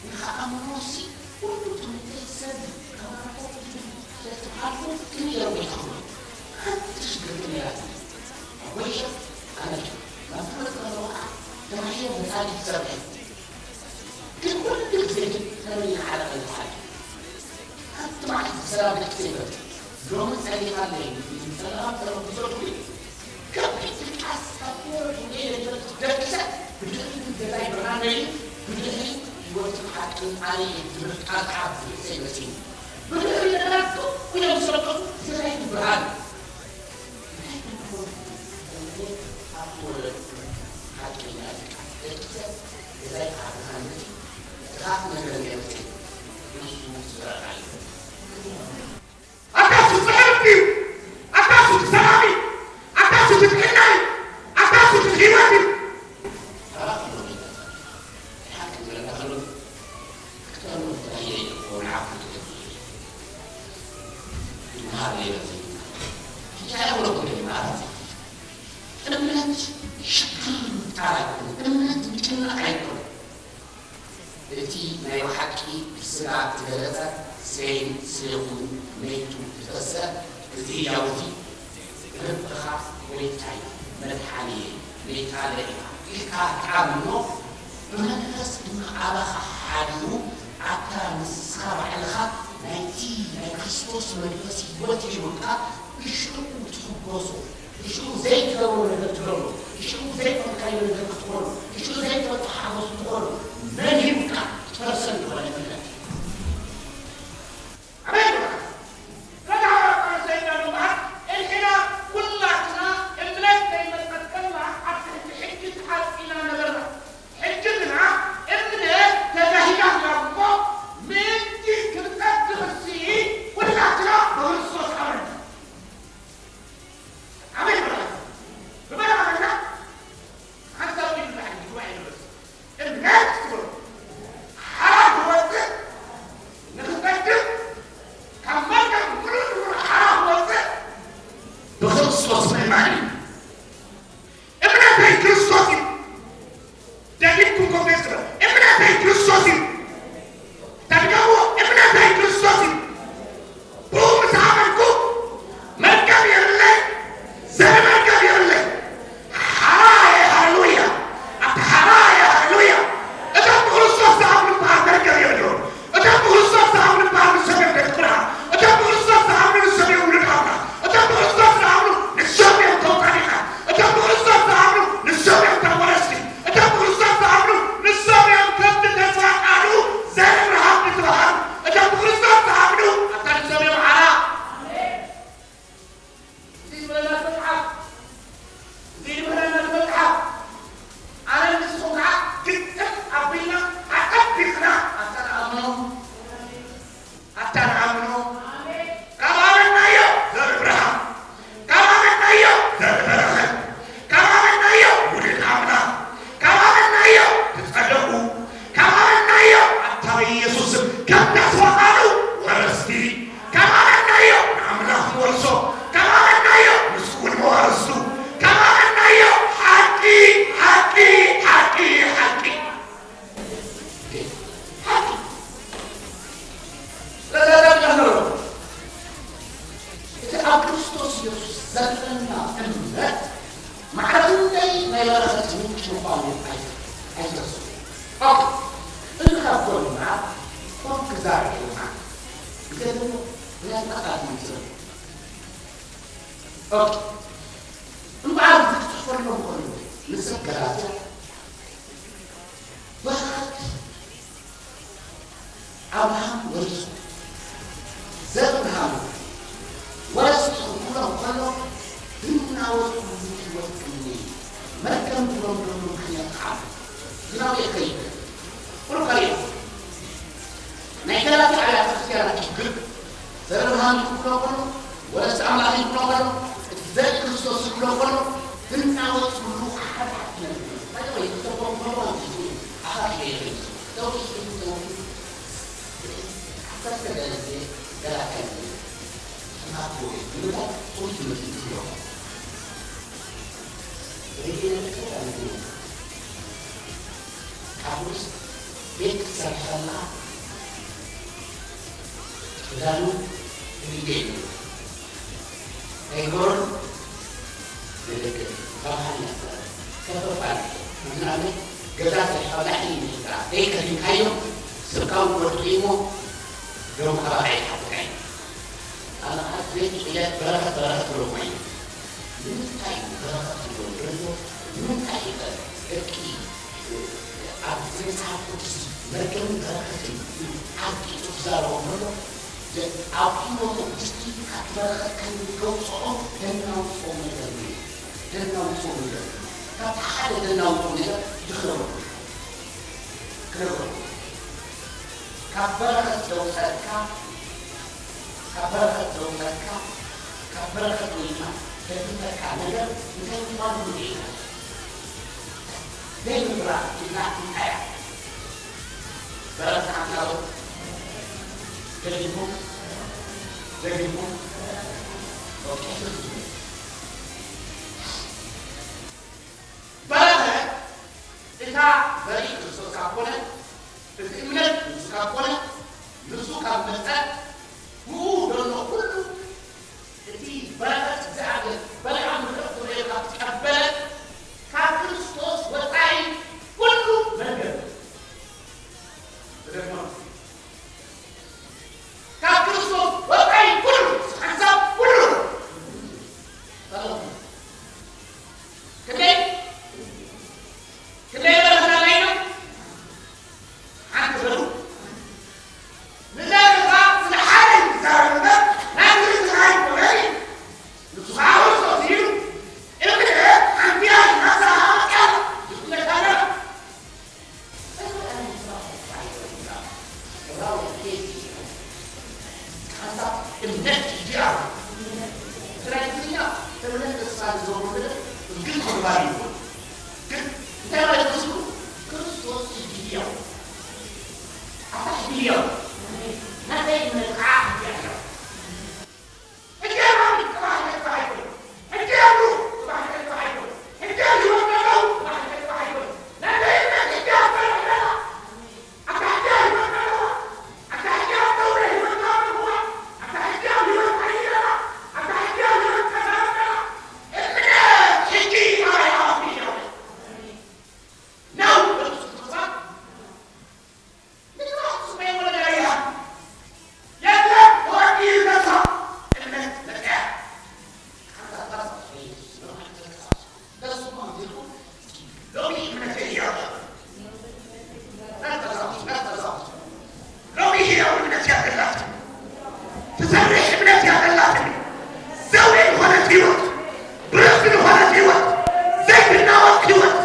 ንኸኣ ሞሲ ኩሉ ትምህርተይ ሰብ ከባርኮ ክትሓልፉ ክንየሩ ይትኽሉ። ሓንቲ ሽግር ግን የላትን። ኣቦይሸ ኣነ ናብቲ መጽእ ዘለኹ ከዓ ተማሂረ መጻሊ ክሰርሕ። ግን ኩሉ ግዜ ግን ከመይ ይሓለቐ ይሓል። ሓንቲ መዓልቲ ሰላም ደቂ ዘይፈልጥ። ሎሚ ጸሊኻ ኣለይ፣ ጸለኻ ተረጉዞ ትብል። ከቢድ ድቃስ ካብ ቁሩብ ሜለ ይፈልጥ ደቂሰ፣ ብድሕሪት ገዛይ ብርሃን መሊኡ፣ ብድሕሪት ህይወትን ሓቅን ኣነ እየ ዝብል ቃል ካብ ብርእሰይ መጺኡ። ብድሕሪት ነገራት ጡቕ ኢሎም ዝሰቀሉ ገዛይ ብርሃን። ኣታ እሱ ጽሕፍቲ እዩ። ኣታ እሱ ሰላም እዩ። ኣታ እሱ ትሕትና እዩ። ኣታ እሱ ህይወት እዩ። እምነት ሽግር ምፍጣር ኣይኮነን። እምነት ምጭናቕ ኣይኮነን። እቲ ናይ ብሓቂ ብስጋ እተገለጸ፣ ስጋይን ስሌኹን መይቱ ዝተሰ፣ እዚ ህያው እዚ፣ ልብኻ ጎይታይ መድሓኒየ፣ መይታለ ኢኻ ኢልካ ትኣምኖ፣ ብመንፈስ ድማ ኣባኻ ሓዲሩ፣ ኣታ ንስኻ ባዕልኻ ናይቲ ናይ ክርስቶስ መንፈስ ህይወት ሂቡካ፣ ብሽዕኡ ትሕጎሶ። ንሽኡ ዘይትገብሮ ነገር ትገብሮ፣ ንሽኡ ዘይፈልካዮ ነገር ክትኾኑ፣ ንሽኡ ዘይትፈልጦ ሓጎስ ትኾኑ፣ መን ሂቡካ ትፈርሰን ዝኾነ እምነት። ኣሜን። ረዳ ረዳ ሰይጣን በሃል፣ እንሕና ኩላትና እምነት ከይመጸት ከላ ኣብ ትሕቲ ሕጊ ተሓጺና ነበርና። ሕጂ ግና እምነት ተጋሂዳትና እሞ፣ ምእንቲ ክንጸድቕ እሲ ኩላትና ብክርስቶስ ኣመንና። ኣሜን በሉ። ብመን ኣመንና? ሓንሳብ ኢዱ ንላዕሊ ጉባኤ ንበል። እምነት ትብሎ ሓራ ክወጽእ ንኽትጸድቕ፣ ካብ መርከብ ምሉእ ብምሉእ ሓራ ክወጽእ ብክርስቶስ ምእማን እዩ። እምነተይ ክርስቶስ እዩ። ደጊምኩም ኮንፌስ ግበሩ። እምነተይ ክርስቶስ እዩ። ተድገምዎ፣ እምነተይ ክርስቶስ እዩ። ብኡ ምስ ኣመንኩ መርከብ የብለይ፣ ዘርኢ መርከብ የብለይ። ሓራየ፣ ሃሌሉያ። ኣብቲ ሓራየ፣ ሃሌሉያ። እቶም ብክርስቶስ ዝኣምኑ እምበኣር መርከብ የብሎም። እቶም ብክርስቶስ ዝኣምኑ እምበኣር ንሶም እዮም ደቂ ብርሃን። እቶም ብክርስቶስ ዝኣምኑ ንሶም እዮም ውሉድ ኣምላኽ። እቶም ብክርስቶስ ዝኣምኑ ንሶም እዮም እቶም ጻድቃን። እቶም ብክርስቶስ ዝኣምኑ ንሶም እዮም እቶም ወረስቲ። እቶም ብክርስቶስ ዝኣምኑ ንሶም እዮም ከምቲ ተስፋ ቃሉ ዘርኢ ብርሃን ዝተባህሉ። እቶም ብክርስቶስ ዝኣምኑ ኣብታ ንሶም እዮም ሓራ። እዚ ዝበለና እቲ መጽሓፍ፣ እዚ ዝበለና እቲ መጽሓፍ፣ ኣነ ንስኹም ከዓ ግጥም ኣቢልና ኣጠቢቕና ኣብታ ንኣምኖ፣ ኣብታ ንኣምኖ፣ ካብ ኣመንናዮ ዘርኢ ብርሃን፣ ካብ ኣመንናዮ ዘርኢ በረኸት፣ ካብ ኣመንናዮ ውሉድ ኣምላኽ፣ ካብ ኣመንናዮ ትጸደቑ፣ ካብ ኣመንናዮ ኣብታ በኢየሱስ ስም ከም ተስፋ ቃሉ ወረስቲ፣ ካብ ኣመንናዮ ንኣምላኽ ንወርሶ፣ ካብ ኣመንናዮ ምስኡ ንመዋርስቱ፣ ካብ ኣመንናዮ ሓቂ፣ ሓቂ፣ ሓቂ፣ ሓቂ። ሓቂ። ስለዚ ኣዳም ዳህመሮ፣ እቲ ኣብ ክርስቶስ ኢየሱስ ዘለና እምነት ማዕረ ክንደይ ናይ በረኸት ምንጪ ምዃኑ ኣይ-፣ ኣይትረስዑ። ኦኬ። እዚ ካብ ጎንና ኮም ክዛረብ ኢልና። ግዜ ኣለዎ? ምኽንያቱ ኣጣጥሙ ይዘሉ። ኦኬ። እምበኣር እዚ ክጽሕፈሎም ከሎ ንሰብ ገላትያ በረኸት ኣብርሃም ወሪሱ፣ ዘር ኣብርሃም ወረስቲ ክብሎም ከሎ፣ ዝናወጽ ኩሉ ህይወት ቅኒ መርገም ክብሎም ዘሎ ምኽንያት ከዓ ዝናው የከይድ። ቁልቀልዮ ናይ ገላትያ ኣብያተ ክርስቲያናት ችግር ዘር ኣብርሃም ክብሎ ከሎ፣ ወረስቲ ኣምላኽ ክብሎ ከሎ፣ እቲ ዘርኢ ክርስቶስ ክብሎ ከሎ፣ ዝናወጽ ኩሉ ሓደ ዓይነት ነገር እዩ። ባይ ዘ ወይ፣ ዝተቦ ክብሎ ማለት እዩ። ኣኻ ክገይር እዩ። ደው ኢሉ፣ ደው ኢሉ፣ ዓሰርተ ገለ ግዜ ገላትያ እዩ። ኣቦ እዩ። ንምንታይ? ጽሩይ ትምህርቲ እዩ ዝህቦ። ርግእ ነገር ከኣ እዩ። ካብ ውስጥ ቤት ክትሰርሕ ከለኻ ክዳኑ ክልየ እዩ። ኣይግበሩን ንደገ ተባሃልና ይባላል። ከፈፋል ንኣብነት ገዛ ሰሪሕካ ላዕሊ ንህንፃ ዘይከዲንካዮ ስብካ እውን ክወድቕ እዩ እሞ ደሞ ካባኻ ይሓትካ እዩ። ኣነ ከዓ ዘይክኢለ በረኸት በረኸት ብሎ ኮይኑ ንምንታይ እዩ በረኸት ዝብሎ ዘሎ? ንምንታይ እዩ ደቂ ኣብዚ መጽሓፍ ቅዱስ መርገምን በረኸትን ኢሉ ዓቂጡ ክዛረቦም ከሎ፣ ደ-፣ ኣብ ህይወቶም ውሽጢ ካብቲ በረኸት ከይተውፅኦም ደናውፅኦም ነገር እዩ። ደናውፅኦም ነገር እዩ። ካብቲ ሓደ ደናውፅኦም ነገር ይኽረሩ። ክረሩ። ካብ በረኸት ዘውፀእካ፣ ካብ በረኸት ዘውፀእካ፣ ካብ በረኸት ወይና ዘትንተካ ነገር እንታይ ምዃኑ ንርኢ ኢና። ዘይምፍራህ ኢልና እንታይ እያ? በረኸት ሓንሳብ ገዲፉ፣ ገዲፉ፣ ወቂሱ ዝብል። በረኸት እታ ዘርኢ ክርስቶስ ካብ ኮነ፣ እቲ እምነት ንሱ ካብ ኮነ፣ ንሱ ካብ መጸ፣ ብኡ ዘሎ ኩሉ እቲ በረኸት እግዚኣብሔር በሊዓ ምድሪ ክትርእዮ ካብ ትቀበለ፣ ካብ ክርስቶስ ወጻኢ ኩሉ መርገም። እደግሞ፣ ካብ ክርስቶስ ወጻኢ ኩሉ፣ ሓንሳብ ኩሉ። ግን እንታይ ማለት እዩ? ክርስቶስ ሕጂ ህያው፣ ኣታ ሕጂ ህያው፣ ናተይ እምነት ከዓ ሕጂ ህያው። ሕጂ ኣማኒ ጽባሕ ከጥፋሕ ኣይኮነን። ሕጂ ኣምሩ ጽባሕ ከጥፋሕ ኣይኮነን። ሕጂ ኣብ ህይወት ዘለዉ ጽባሕ ከጥፋሕ ኣይኮነን። ናተይ እምነት ሕጂ ኣብ ሰርሕ ዘላ፣ ኣታ ሕጂ ኣብ ህይወት ዘለዋ፣ ኣታ ሕጂ ኣብ ነውሪ ህይወት ዘለዋ፣ ኣታ ሕጂ ኣብ ህይወት ሓይሊ ዘላ፣ ኣታ ሕጂ ኣብ ህይወት ቀዳመት ዘላ፣ እምነት ሕጂ ኣባይ ኣባይ ይሻወል። ነው በሉ እስኪ ተስፋ። ንስራሕ ትስመይ ወለዳ ይሃ። የለም፣ ተዋጊኡ ተስፋ። እምነት መጽያ። ሓንሳብ ተስፋ። ተስፋ። ተስፋ። ሎሚ እምነት የላትም። ሎሚ ህያው እምነት እያ ዘላትኒ። ትሰርሕ እምነት እያ ዘላትኒ። ዘውዲ ዝኾነት ህይወት፣ ብርኽቲ ዝኾነት ህይወት፣ ዘይትናወጽ ህይወት፣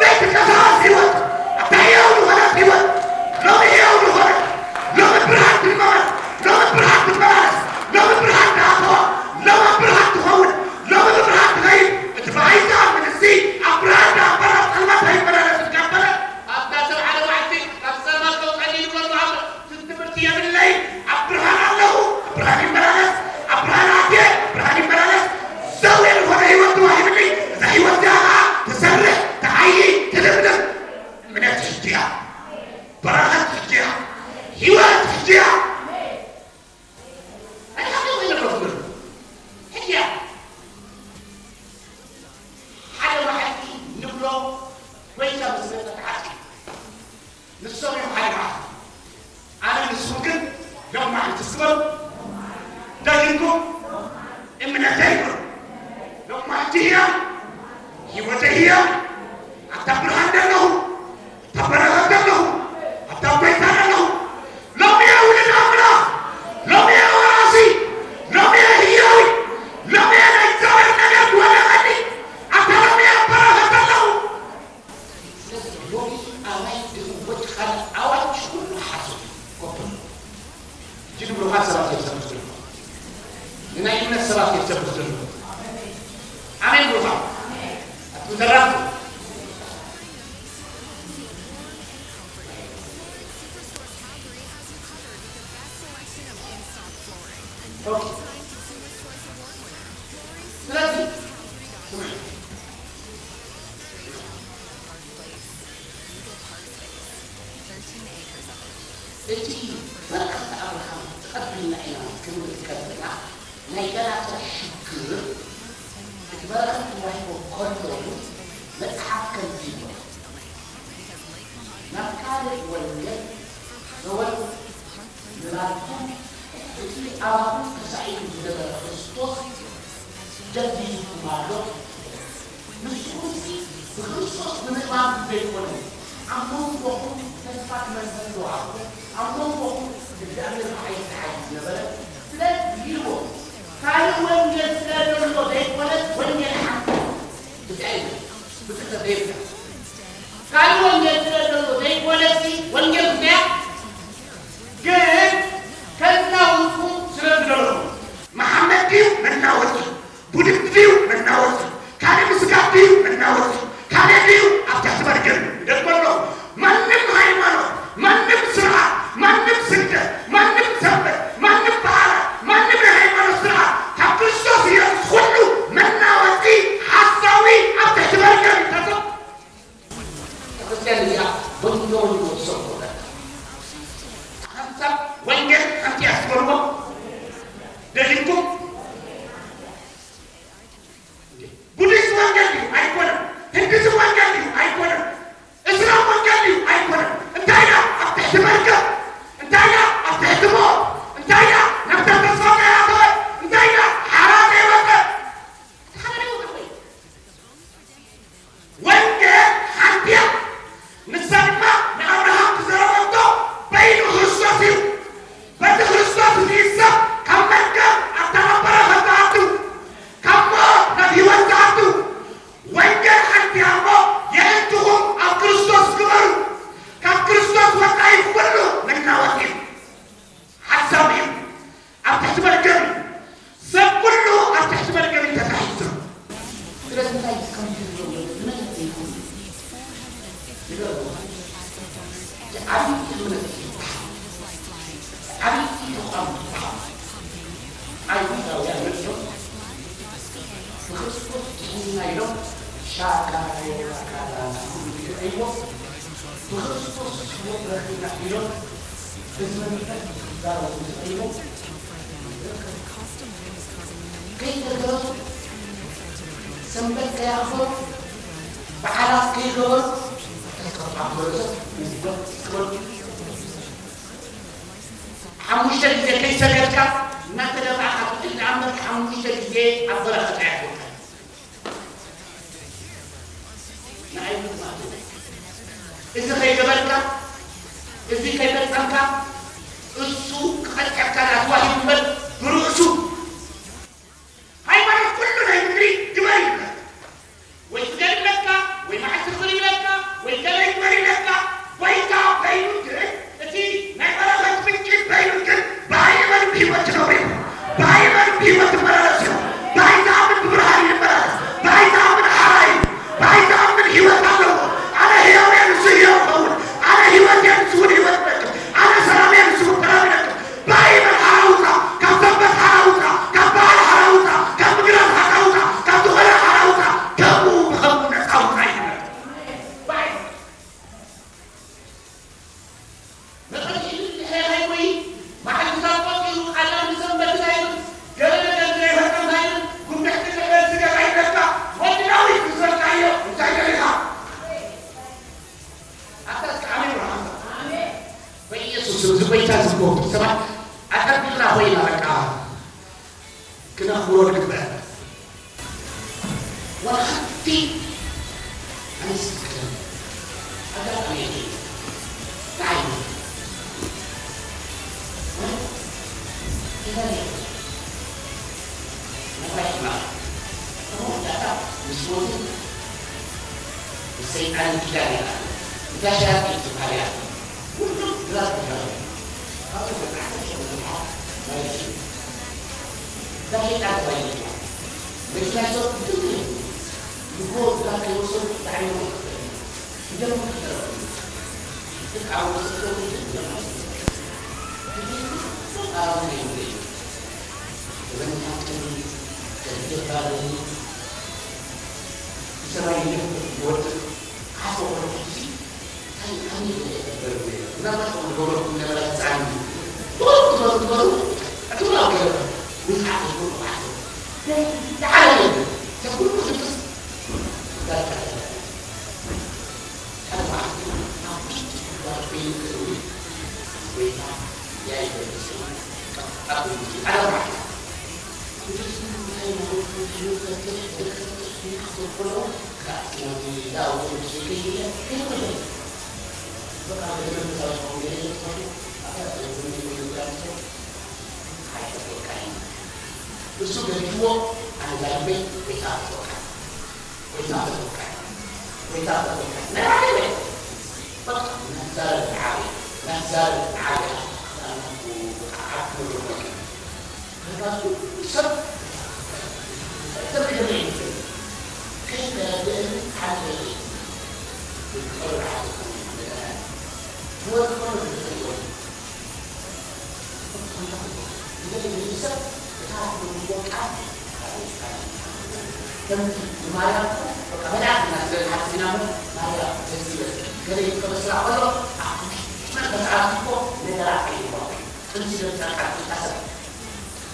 ዘይትንቀሳቐስ ህይወት፣ ኣታ ህያው ዝኾነት ህይወት፣ ሎሚ ህያው ዝኾነት፣ ሎሚ ብርሃን ትመላለስ፣ ሎሚ ብርሃን ትመላለስ፣ ሎሚ ብርሃን ትኣተዋ፣ ሎሚ ብርሃን ትኸውን፣ ሎሚ ብብርሃን ትኸይድ። እቲ ብኣይ ዝኣምን እዚ ኣብ ብርሃን ደኣ እምበር ኣብ ጸልማት ኣይመላለስን ካብ በለ፣ ኣብታ ሰብ ሓደ መዓልቲ ካብ ጸልማት ከውጸኒ ይብሎ ኣሎ ኣሎ። እቲ ትምህርቲ የብለይ። ኣብ ብርሃን ኣለኹ፣ ኣብ ብርሃን ይመላለስ፣ ኣብ ብርሃን ኣትየ፣ ኣብ ብርሃን ይመላለስ። ዘውዲ ዝኾነ ህይወት ተዋሂብኒ። እዛ ህይወት እዚኣ ኸዓ ትሰርሕ፣ ትዓዪ፣ ትልምልም። እምነት ሕጂ እያ። በረኸት ሕጂ እያ። ህይወት ሕጂ እያ። እንታይ ሓቂ ወይ ነገር ትብል? ሕጂ እያ። ሓደ መዓልቲ ንብሎ ጎይታ ምስ መጸ ተዓጽዩ። ንሶም እዮም ሓደ መዓልቲ። ኣነ ንስኹም ግን ሎም መዓልቲ እስኪ በሉ። ደጊምኩም እምነተይ በሉ። ሎም መዓልቲ ህያው፣ ህይወተይ ህያው፣ ኣብታ ብርሃን ዘለኹ፣ ኣብታ በረኸት ዘለኹ፣ ኣብታ ጎይታ ዘለኹ። ሎሚ እየ ውሉድ ኣምላኽ፣ ሎሚ እየ ወራሲ፣ ሎሚ እየ ህያዊ፣ ሎሚ እየ ናይ እግዚኣብሔር ነገር ዝወደቐኒ፣ ኣብታ ሎሚ እየ ኣብ በረኸት ዘለኹ። ስለዚ ሎሚ ኣባይ ድእወት ካልእ ኣዋጅ ኩሉ ሓሶት እዩ። ኮፕል። ሕጂ ንብሩኻት ሰባት እዮም ዝሰብኽ ዘለዉ። ንናይ እምነት ሰባት እዮም ዝሰብኽ ዘለዉ። ኣሜን ብሩኻት። ኣቱም ዘራኽቡ። ኦኬ። ስለዚ ስምዑ። እቲ በረኸት ኣብርሃም ተቐቢልና ኢና ክንብል ከለና፣ ናይ ገላትያ ሽግር እቲ በረኸት ክዋሂቦ ከሎ እውን መጽሓፍ ከምዚ ይብሎ፣ ናብ ካልእ ወንጌል ዘወጽእ ንባልኩም እቲ ኣባኹም ተሳኢሉ ዝነበረ ክርስቶስ ደንጊዙኩም ኣሎ። ንስኹምሲ ብክርስቶስ ብምእማን ዘይኮነ፣ ኣብ መንጎኹም ተስፋ ክመንፈስ ተዋህቦ፣ ኣብ መንጎኹም እግዚኣብሔር ብሓይሊ ተሓይሉ ዝነበረ፣ ስለዚ ኢልዎ፣ ካልእ ወንጌል ስለ ዘሎ ዘይኮነት፣ ወንጌል ሓንቲ ብታይ ብትእዛዝ ዘይብላ። ካልእ ወንጌል ስለ ዘሎ ዘይኮነሲ፣ ወንጌል እንታይ እያ? ግን ከናውጽኩም ስለ ዝደለኹ። መሓመድ ድዩ መናወጺ? ቡድህስት ድዩ መናወጺ? ካልእ ምስጋድ ድዩ መናወጺ? ካልእ ድዩ ኣብ ትሕቲ መርገም? ይደግሞ ኣለኹ። ማንም ሃይማኖት፣ ማንም ስርዓት፣ ማንም ስደት፣ ማንም ሰንበት፣ ማንም በዓላት፣ ማንም ናይ ሃይማኖት ስርዓት ካብ ክርስቶስ ኢየሱስ ኩሉ መናወጺ፣ ሓሳዊ፣ ኣብ ትሕቲ መርገም እዩ። ተዘ-፣ ክርስትያን እዚኣ በይኖ ይወሰን ኮነ። ሓንሳብ ወንጌል ሓንቲ እያ ትበልዎ ደሊልኩም እንዴ? እንታይ ከም ትብሎ መለስ ዘይኮነ። ይገርም። ዓብዪ እምነት እዩ። ዓብዪ ተቋም እዩ። ኣይሁዳውያን መጺኦም ብክርስቶስ ድሒንና ኢሎም ሻካራዮ ሻካራና ክብሉ ይረኣይዎ። ብክርስቶስ ህይወት ረኺብና ኢሎም እዚ መንፈስ ክዛረቡ ይረኣይዎ። ከይተገረዙ ሰንበት ከየኽበሩ በዓላት ከይገበሩ ተስፋ ክበሉ ሰብ ንዝወት ክበሉ ሓሙሽተ ግዜ ከይሰገድካ እናተደፋእካ ትብል እምበር ሓሙሽተ ግዜ ኣብ በረኸት ኣየሕልፈካ። ንኣይ ምጥማት እዚ ከይገበርካ፣ እዚ ከይፈጸምካ፣ እሱ ክቐጽዐካ ተዋሂቡ እምበር ብርእሱ ሃይማኖት ኩሉ ናይ ምድሪ ግበር ይብለካ። ወይ ስገድ ይብለካ፣ ወይ መዓልቲ ክብር ይብለካ፣ ወይ ገለ ይግበር ይብለካ። ጎይታ በይኑ ግን፣ እቲ ናይ በረኸት ምንጪ በይኑ ግን፣ ብኣይ እመን ብህይወት ትነብሩ ኢኹም። ብኣይ እመን ብህይወት ትመላለሱ ኢኹም። ብኣይ ዝኣምን ብብርሃን ይመላለስ። ብኣይ ዝኣምን ሓራ እዩ። ብኣይ ዝኣምን ህይወት ኣለዎ። ኣነ ህያው እየ፣ ንሱ ህያው ይኸውን። ኣነ ህይወት እየ፣ ንሱ እውን ህይወት ይረክብ። ኣነ ሰላም እየ፣ ንሱ እውን ሰላም ይረክብ። ብኣይ እመን ሓራ ውፃእ፣ ካብ ሰንበት ሓራ ውፃእ፣ ካብ በዓል ሓራ ውፃእ፣ ካብ ምግራብ ሓራ ውፃእ፣ ካብ ዝኾነ ሓራ ውፃእ፣ ከምኡ ብኸምኡ ነፃ ውፃእ ይበል። ብኣይ መቐድሒ ድሕሪ ሃይወይ መዓልትታት ቆጺሩ ኣዳም ንሰንበት እንታይ ይብል? ገለ ነገር ዘይፈጸምካ ይብል፣ ጉንድሕቲ ንዕበል ስገድ ኣይብለካ። ወዲ ዳዊት ምስ በልካዮ እንታይ ገሊኻ? ኣታ እስከ ኣሜን በል ሓንሳብ። በኢየሱስ ስም፣ እዚ ጎይታ እዚ ክወፍር ሰባት ኣጸቢቕና ኮይና በቃ ክነኽብሮ ንግበር። ዋላ ሓንቲ ኣነስ ክልም ኣጋጣሚ የድሊ ንዓይ ተዛሪቡ ነፋይ ሕማቕ መወዳእታ ምስ ሞትን ምስ ሰይጣንን ኪዳን ይኣቱ። እዛ ሸያጢት ዝበሃል እያ። ኩሉ ግራት ይዛረብ። ካብኡ ተባዕተ ሸሞንተ ናይ ርእሲ። እዛ ሸይጣን ተባሂላ። መኪና ይዞር ብትግርኛ። ንጎ ግራት ከይወሰዱ ብጣዕሚ ይኸብድ። ይገርም ክዛረብ። ልክ ኣብ ወሰድቶ ግን ይገርም። ትግርኛ ፍጹም ኣራዊ ዘይብለይ። ዘበን ሓቂ፣ ከብጀባሪ፣ ብሰማይ ይነፍር ይወድቕ። ዓሶ ቆልዑ ሕጂ እሱ ገዲፍዎ ኣነ ዛሪበይ ወይ ከዓ ተወቃ ወይ ከዓ ተወቃ ወይ ከዓ ተወቃ ናይ ባዕደይ በቃ እናዛረብ ንዓበይ እናዛረብ ንዓበይ ኣኽኣናቱ ዓክብሩ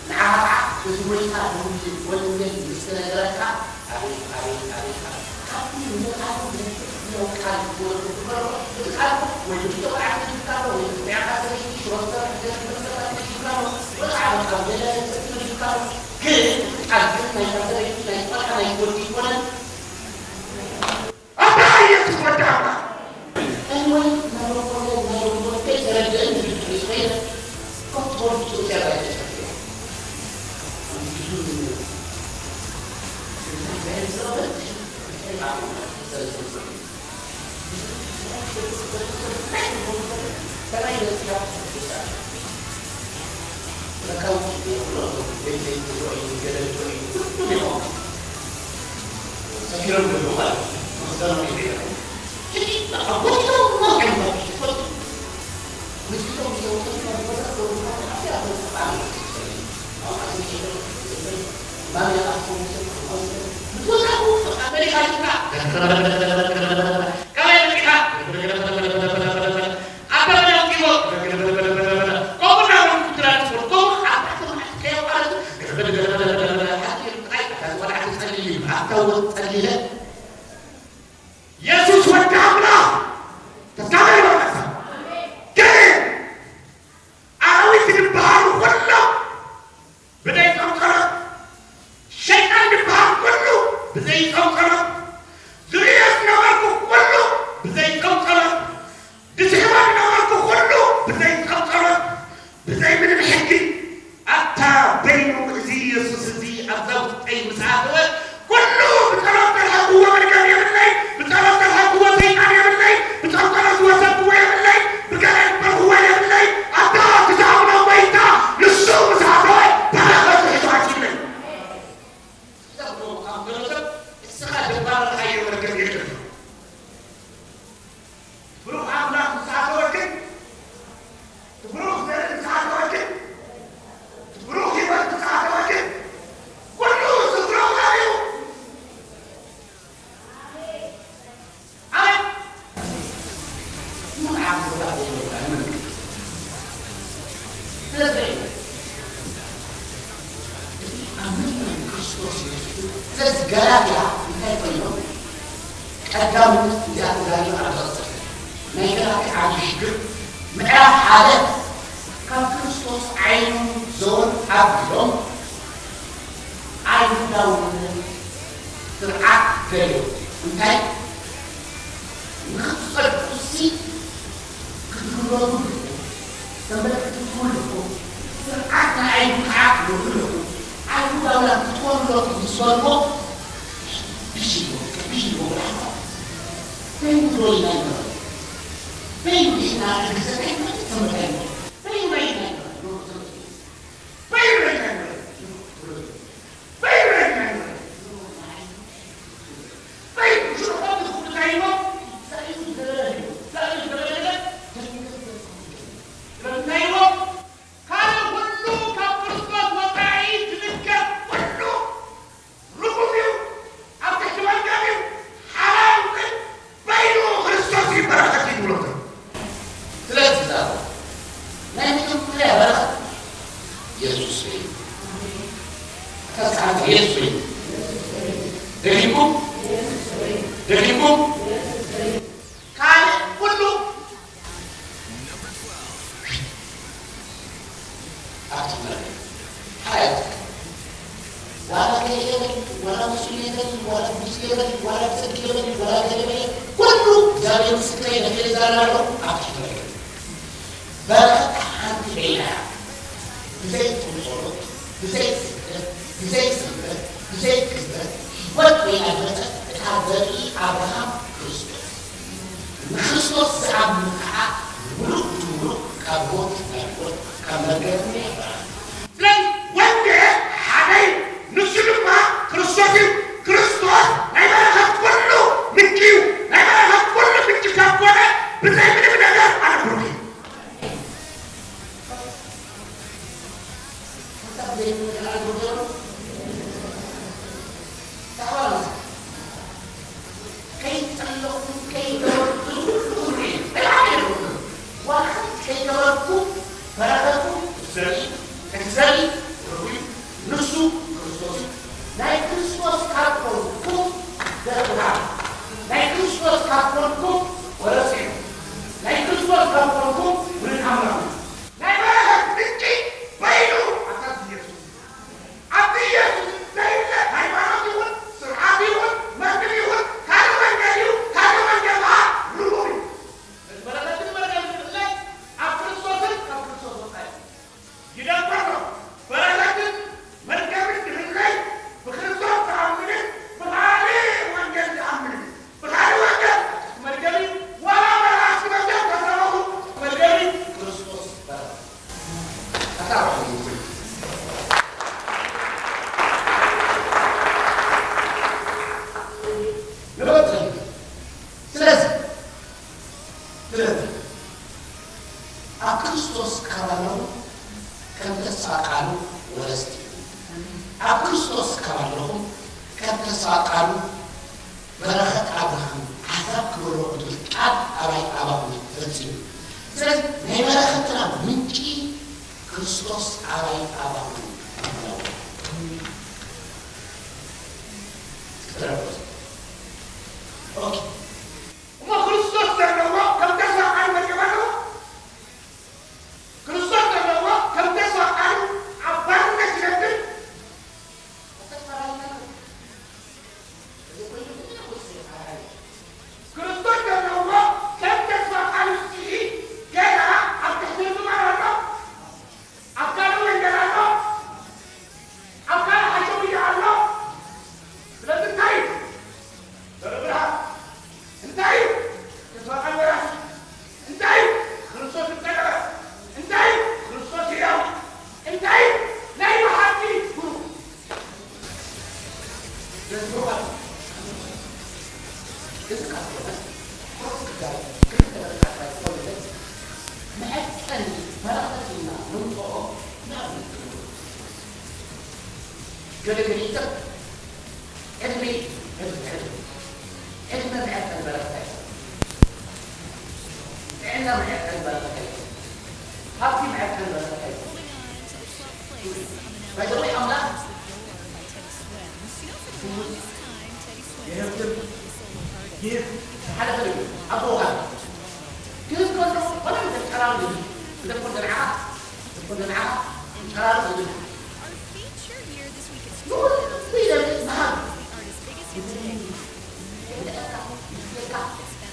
ንዓኻ ከዓ እቲ ጎይታ ብወንጌል ምስ ተነገረካ፣ ኣቤት፣ ኣቤት፣ ኣቤት፣ ኣቤት። ካብቲ ንዘለኣለም ዘሕይል ሕያው ቃል ክወርድ እንከሎ፣ እቲ ቃል ወይ ብክልተ ቆልዓ ተደሪብካ ኣሎ፣ ወይ ብክልተ ሰበይቲ ሽሮ ዝሰርሕ ገለ መስተታት ተደሪብካ ኣሎ፣ ወይ ከዓ በቃ ገለ ሰብ ተደሪብካ ኣሎ። ግን እቲ ቃል ግን ናይታ ሰበይቲ፣ ናይቲ ቆልዓ፣ ናይቲ ወዲ ኣይኮነን። ኣባ ኢየሱስ ወዲ ኣምላኽ። እወይ፣ መበቆለ ናይ ወንጌል ከይተረድአኒ ብድሕሪት ኮይነ፣ ኮትኮት ብትእዛዝ ኣይተጸበዮ። ሰፊሮም ዘለዉ ማለት እዩ። መኽዘኖም ይቕየር። ሕጂ በቃ ጎቲቶም ነዊሕ እዮም ከፊቱ ትፈልጡ። ጎቲቶም ዝተወሰኑ የሱስ ወዲ ኣምላኽ ተስካረ ይበልካ። ግን ኣራዊት ዝበሃሉ ኩሎም ብዘይ ጸውጸሎት፣ ሸይጣን ዝበሃል ኩሉ ብዘይ ጸውጸሎት፣ ዝርእዮ ዝነበርኩ ኩሉ ብዘይ ጸውጸሎት፣ ዝስሕቦ ዝነበርኩ ኩሉ ብዘይ ጸውጸሎት፣ ብዘይ ምንም ሕጊ፣ ኣታ በይኑ እዚ የሱስ እዚ ኣብዛ ውሽጠይ ምስ ኣተወ፣ ኩሉ ብጸሎት ዘርሓቕዎ መርገም የብለይ፣ ብጸሎት ዘርሓቕዎ ሰይጣን የብለይ፣ ብጸሎት ዝወሰድክዎ የብለይ፣ ብገለ ዝበልክዎ የብለይ። ኣታ ክሳብ ናብ ጎይታ ንሱ ምስ ኣተወ በረኸት ሒዙ ኣትዩለይ። እዛ ብሎ ካብ ገለ ሰብ እስኻ ዘባረርካዮ መርገም የለን። ብሩኽ ኣምላኽ ምስ ኣተወ ግን፣ ብሩኽ ዘርኢ ምስ ኣተወ ግን፣ ብሩኽ ህይወት ምስ ኣተወ ግን፣ ኩሉ ዝብሎ እዩ። ኣሜን። ስለዚ ገላትያ እንታይ ኮይኖም? ቀዳምነት እዚኣ ተዛሪባ ኣብ ዘቕጽል ናይ ገላትያ ዓቢ ሽግር ምዕራፍ ሓደ ካብ ክርስቶስ ዓይኑ ዘወር ኣቢሎም ኣይሁዳውነት ስርዓት ገይሩ እንታይ ንኽትጸድቁሲ ክትግረሩ ኣለኩም፣ ሰንበት ክትፍትዉ ኣለኩም፣ ስርዓት ናይ ኣይሁድ ከዓ ክትገብሩ ኣለኩም፣ ኣይሁዳውያን ክትኮኑ ኣለኩም ምስ በልዎ ብሽ ኢልዎ ብሽ ኢልዎ ብላሕታ በይኑ ዶ ኢና ይበሉ በይኑ ዲና ግዘት ኣይኮነ ሰንበት ኣይኮነ በይኑ ዶ ኢና ይበሉ በይኑ ክርስቶስ ይበረኸት ይብሎ። ስለዚ ዛሮ ናይ መጀመርያ በረኸት የሱስ እዩ። ከስዓት የሱስ እዩ። ደጊምኩም ደጊምኩም ካልእ ኩሉ ኣብቲ መርገም ሓያት ዋላ ገለ የበል ዋላ ሙስሊም የበል ዋላ ግብፂ የበል ዋላ ትርኪ የበል ዋላ ገለ የበል ኩሉ እግዚኣብሔር ምስክረይ ነቲ ይዛረብ ኣለኹ ኣብቲ መርገም በረኸት ሓንቲ ዒላ ብዘይ ጸሎት ብዘይ ስግደት ብዘይ ሰንበት ብዘይ ክብረት ህይወት ኮይና ዝመጸት እታ ዘርኢ ኣብርሃም ክርስቶስ ንክርስቶስ ዝኣምን ከዓ ምሉእ ብምሉእ ካብ ሞት ናብ ህይወት ካብ መርገም የሕልፍ። ስለዚ ወንጌል ሓደ እዩ፣ ንሱ ድማ ክርስቶስ እዩ። ክርስቶስ ናይ በረኸት ኩሉ ምንጪ እዩ። ናይ በረኸት ኩሉ ምንጪ ካብ ኮነ ብዘይ ምንም ነገር ኣነ ብሩኽ እዩ። ከይጠለኹም ከይገበርኩም ዋላ ከይገበርኩም በረኸቱ ዘርኢ እቲ ዘርኢ ርቡይ ንሱ ክርስቶስ እዩ። ናይ ክርስቶስ ካብ ኮንኩም ዘርብና ናይ ክርስቶስ ካብ ኮንኩም ወረስ እዩ። ናይ ክርስቶስ ካብ ኮንኩም ውሉድ ኣምላኽ እዩ። ናይ በረኸት ምንጪ በይኑ ኣታ ኢየሱስ እዩ። ኣብቲ ኢየሱስ ዘይለ ሃይማኖት ይኹን ስርዓት ይኹን መግቢ ይኹን ካልእ መንገዲ እዩ። ካልእ መንገዲ ከዓ ርጉም እዩ። በረኸትን መርገምን ዝፍለይ ኣብ ክርስቶስን ካብ ክርስቶስ ወፃኢ እዩ። ይደንቆ ኣሎ። በረኸትን መርገምን ዝፍለይ ብክርስቶስ ዝኣምንን ብኻልእ ወንጌል ዝኣምንን። ብኻልእ ወንጌል መርገም እዩ። ዋላ ክርስቶስ ኣባይ ኣባኹም ይነብር። ተረድኡ? ኦኬ። እሞ ክርስቶስ ዘለዎ ከም ተስፋ ቃል መርገም ኣለዎ። ክርስቶስ ዘለዎ ከም ተስፋ ቃል ኣብ ባርነት ይነብር። ክርስቶስ ዘለዎ ከም ተስፋ ቃል ውፅኢ ገና ኣብ ትሕቲ ርግማን ኣሎ። ኣብ ካልእ ወንጌል ኣሎ። ኣብ ካልእ ሓሸውያ ኣሎ። ስለዚ እንታይ እዩ? ዘርኢ ብርሃን እንታይ እዩ? ተስፋ ቃል ወራሲ እንታይ እዩ? ክርስቶስ ዝጠለበ እንታይ እዩ? ክርስቶስ ህያው እንታይ እዩ? ናይ ብሓቂ ብሩኽ እዚ ቃል ኪዳን ክልተ በረከት ጥራይ ዝኾነ መዐቀኒ በረኸት ኢልና ነምፅኦ ንኣብነት ገለ ገሊፀ ዕድመ ዕድመ ዕድመ ዕድመ መዐቀኒ በረኸት ኣይኮነን። ጥዕና መዐቀኒ በረኸት ኣይኮነን። ሃብቲ መዐቀኒ በረኸት ኣይኮነን። ባይዘወይ ኣምላኽ የህብትም ይህ ሓደ ፈልግ ኣቦ ውሃብ ክህብ ከሎ ኮነ ተቀራርብ ይብል እንተኮን ደንዓኻ እንተኮን ደንዓኻ ቀራርብ ይብል ንኹሉ ይደልስ መሃብ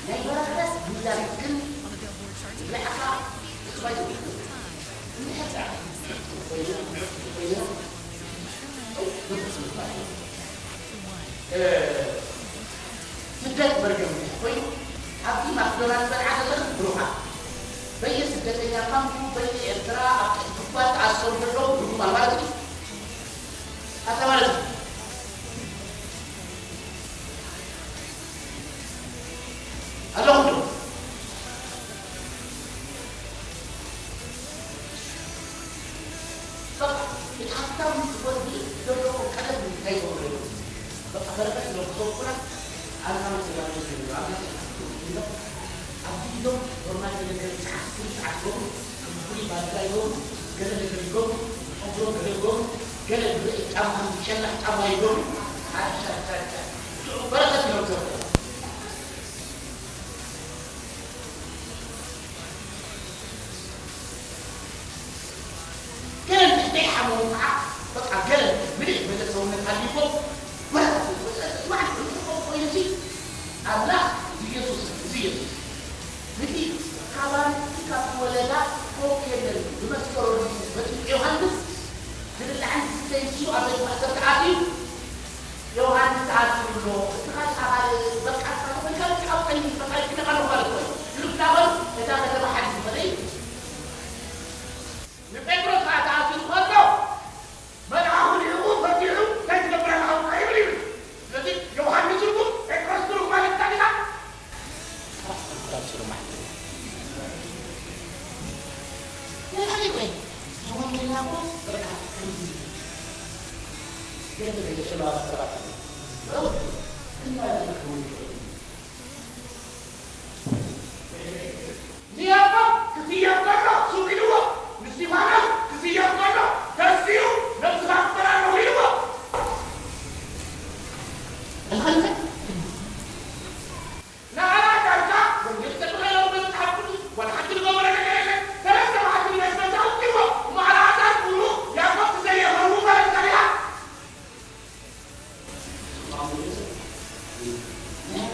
ናይ በረከት ጉዳይ ግን ብልዕካ ትኽባይ ስደት መርገም ኮይኑ ኣብቲ ማክዶናል በልዓ ዘለኹም ብሩኻት በየ ስደተኛ ካምፑ በየ ኤርትራ ኣብ ትሕቲ ጉድጓድ ተኣሰሩ ዘለዉ ብሩኻት ማለት እዩ። ኣታ ማለት እዩ። ኣለኹም ዶ? በቃ እቲ ሃብታም ወዲ ዘለዎ ቀለም እንታይ ይገብሩ? በቃ በረከት ነው። ሰው ኩላ አልማም ተባለ ነው። አልማም ተባለ ነው። አብዲ ዶ ኖርማል ነገር ጫት ጫት ነው። ፍሉይ ባንዲራ ይገብሩ፣ ገለ ነገር ይገብሩ፣ ጸጉሮም ገለ ይገብሩ፣ ገለ ብርኢ ጫማ፣ ሸላሕ ጫማ ይገብሩ። ኣሻሻሻ። በረኸት ይነብሰ። ገለ እንድሕር ዘይሓመሙ ከዓ፣ በቃ ገለ ምልእ ዝበለ ሰውነት ሃልይዎም፣ በረኸት ይነብሰ። ማለት እዩ። ኮይኑ እዚ ኣምላኽ፣ እዚ ኢየሱስ፣ እዚ ኢየሱስ። ነቲ ካብ ኣንስቲ ካብ ዝወለዳ ኮኬነን ብመስቀሉ ረኺቡ መጺኡ ዮሃንስ ዝብላዕን ዝስተይን ሒዙ ኣብ ቤት ማእሰርቲ ኣትዩ። ዮሃንስ ተኣሲሩ ኣሎ። እስኻ ኢኻ ካልእ በቃ እስኻ ተኾይንካ በቃ ኣብ ቀይዲ በቃ ይፍለጥ ኣለኹ ማለት እኮ እዩ። ኢሉ ክዳኸል ነታ ከተማ ሓዲጉ ከደ እዩ። ንጴጥሮስ ከዓ ተኣሲሩ ከሎ መልኣኹ ልኢኹ ፈቲሑ እንታይ ትገብር ኣለኻ ይብል ይብል። ስለዚ ዮሃንስ እኮ ጴጥሮስ ብሩኽ ማለት እንታይ ኢኻ? ንያዕቆብ ክስየፍ ከሎ ሱቕ ኢልዎ፣ ንስቲፋኖስ ክስየፍ ከሎ ተሲኡ ነብስኻ ክቕበር ኣለኹ ኢልዎ። ንዓና ዳርጋ ወንጌል ተጠቕለለ መጽሓፍ ቅዱስ ዋላ ሓንቲ ዝገበረ ነገር የለን። ሰለስተ መዓልቲ ንመዝመዛ ኣውጺእዎ። እሞ ኣልዓዛር ብሩኽ ያዕቆብ ክሰየፍ ኣለዎ ማለት እንታይ ኢኻ? ናይ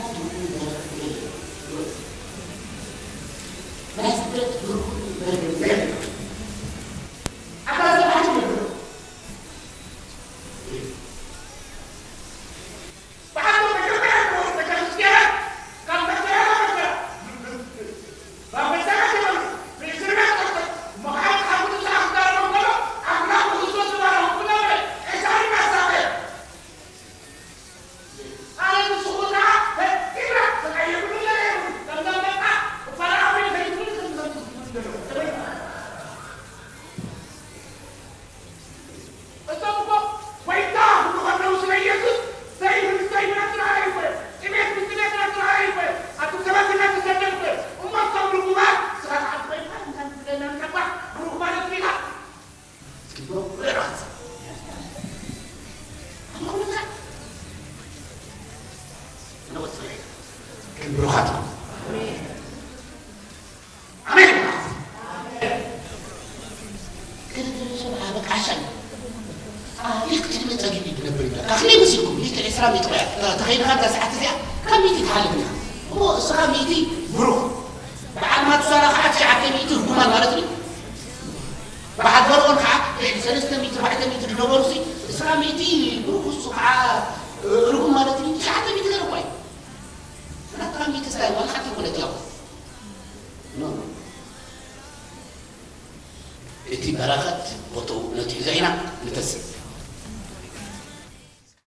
ብሩኻት ኢኹም። ኣሜን። ግን ሰብ በቃ ዓሻ እዩ። ጻድቕ ቅድሚ ጸጊቡ እዩ ዝነብር ይብለካ። ክንደይ መሲልኩም? ሚእቲ ዕስራ ሚእቲ ቆያ። ተ-፣ ተኸይድካ እዛ ሰዓት እዚኣ ካብ ሚእቲ ትሓልፍ ኢኻ። እሞ እስኻ ሚእቲ ብሩኽ። በዓል ማቱሳላ ከዓ ትሽዓተ ሚእቲ ርጉማን ማለት እዩ። በዓል ፈርዖን ከዓ ልዕሊ ሰለስተ ሚእቲ ኣርባዕተ ሚእቲ ዝነበሩ ሲ እስኻ ሚእቲ ብሩኽ እሱ ከዓ ርጉም ማለት እዩ። ትሽዓተ ሚእቲ ገለ እኳ እዩ። ናትካ ሚእቲ ስታይ ዋላ ሓንቲ ይኮነት ያው። ኖ፣ ኖ። እቲ በረኸት ቦታኡ ነቲ ሒዞ ኢና ንተስእ።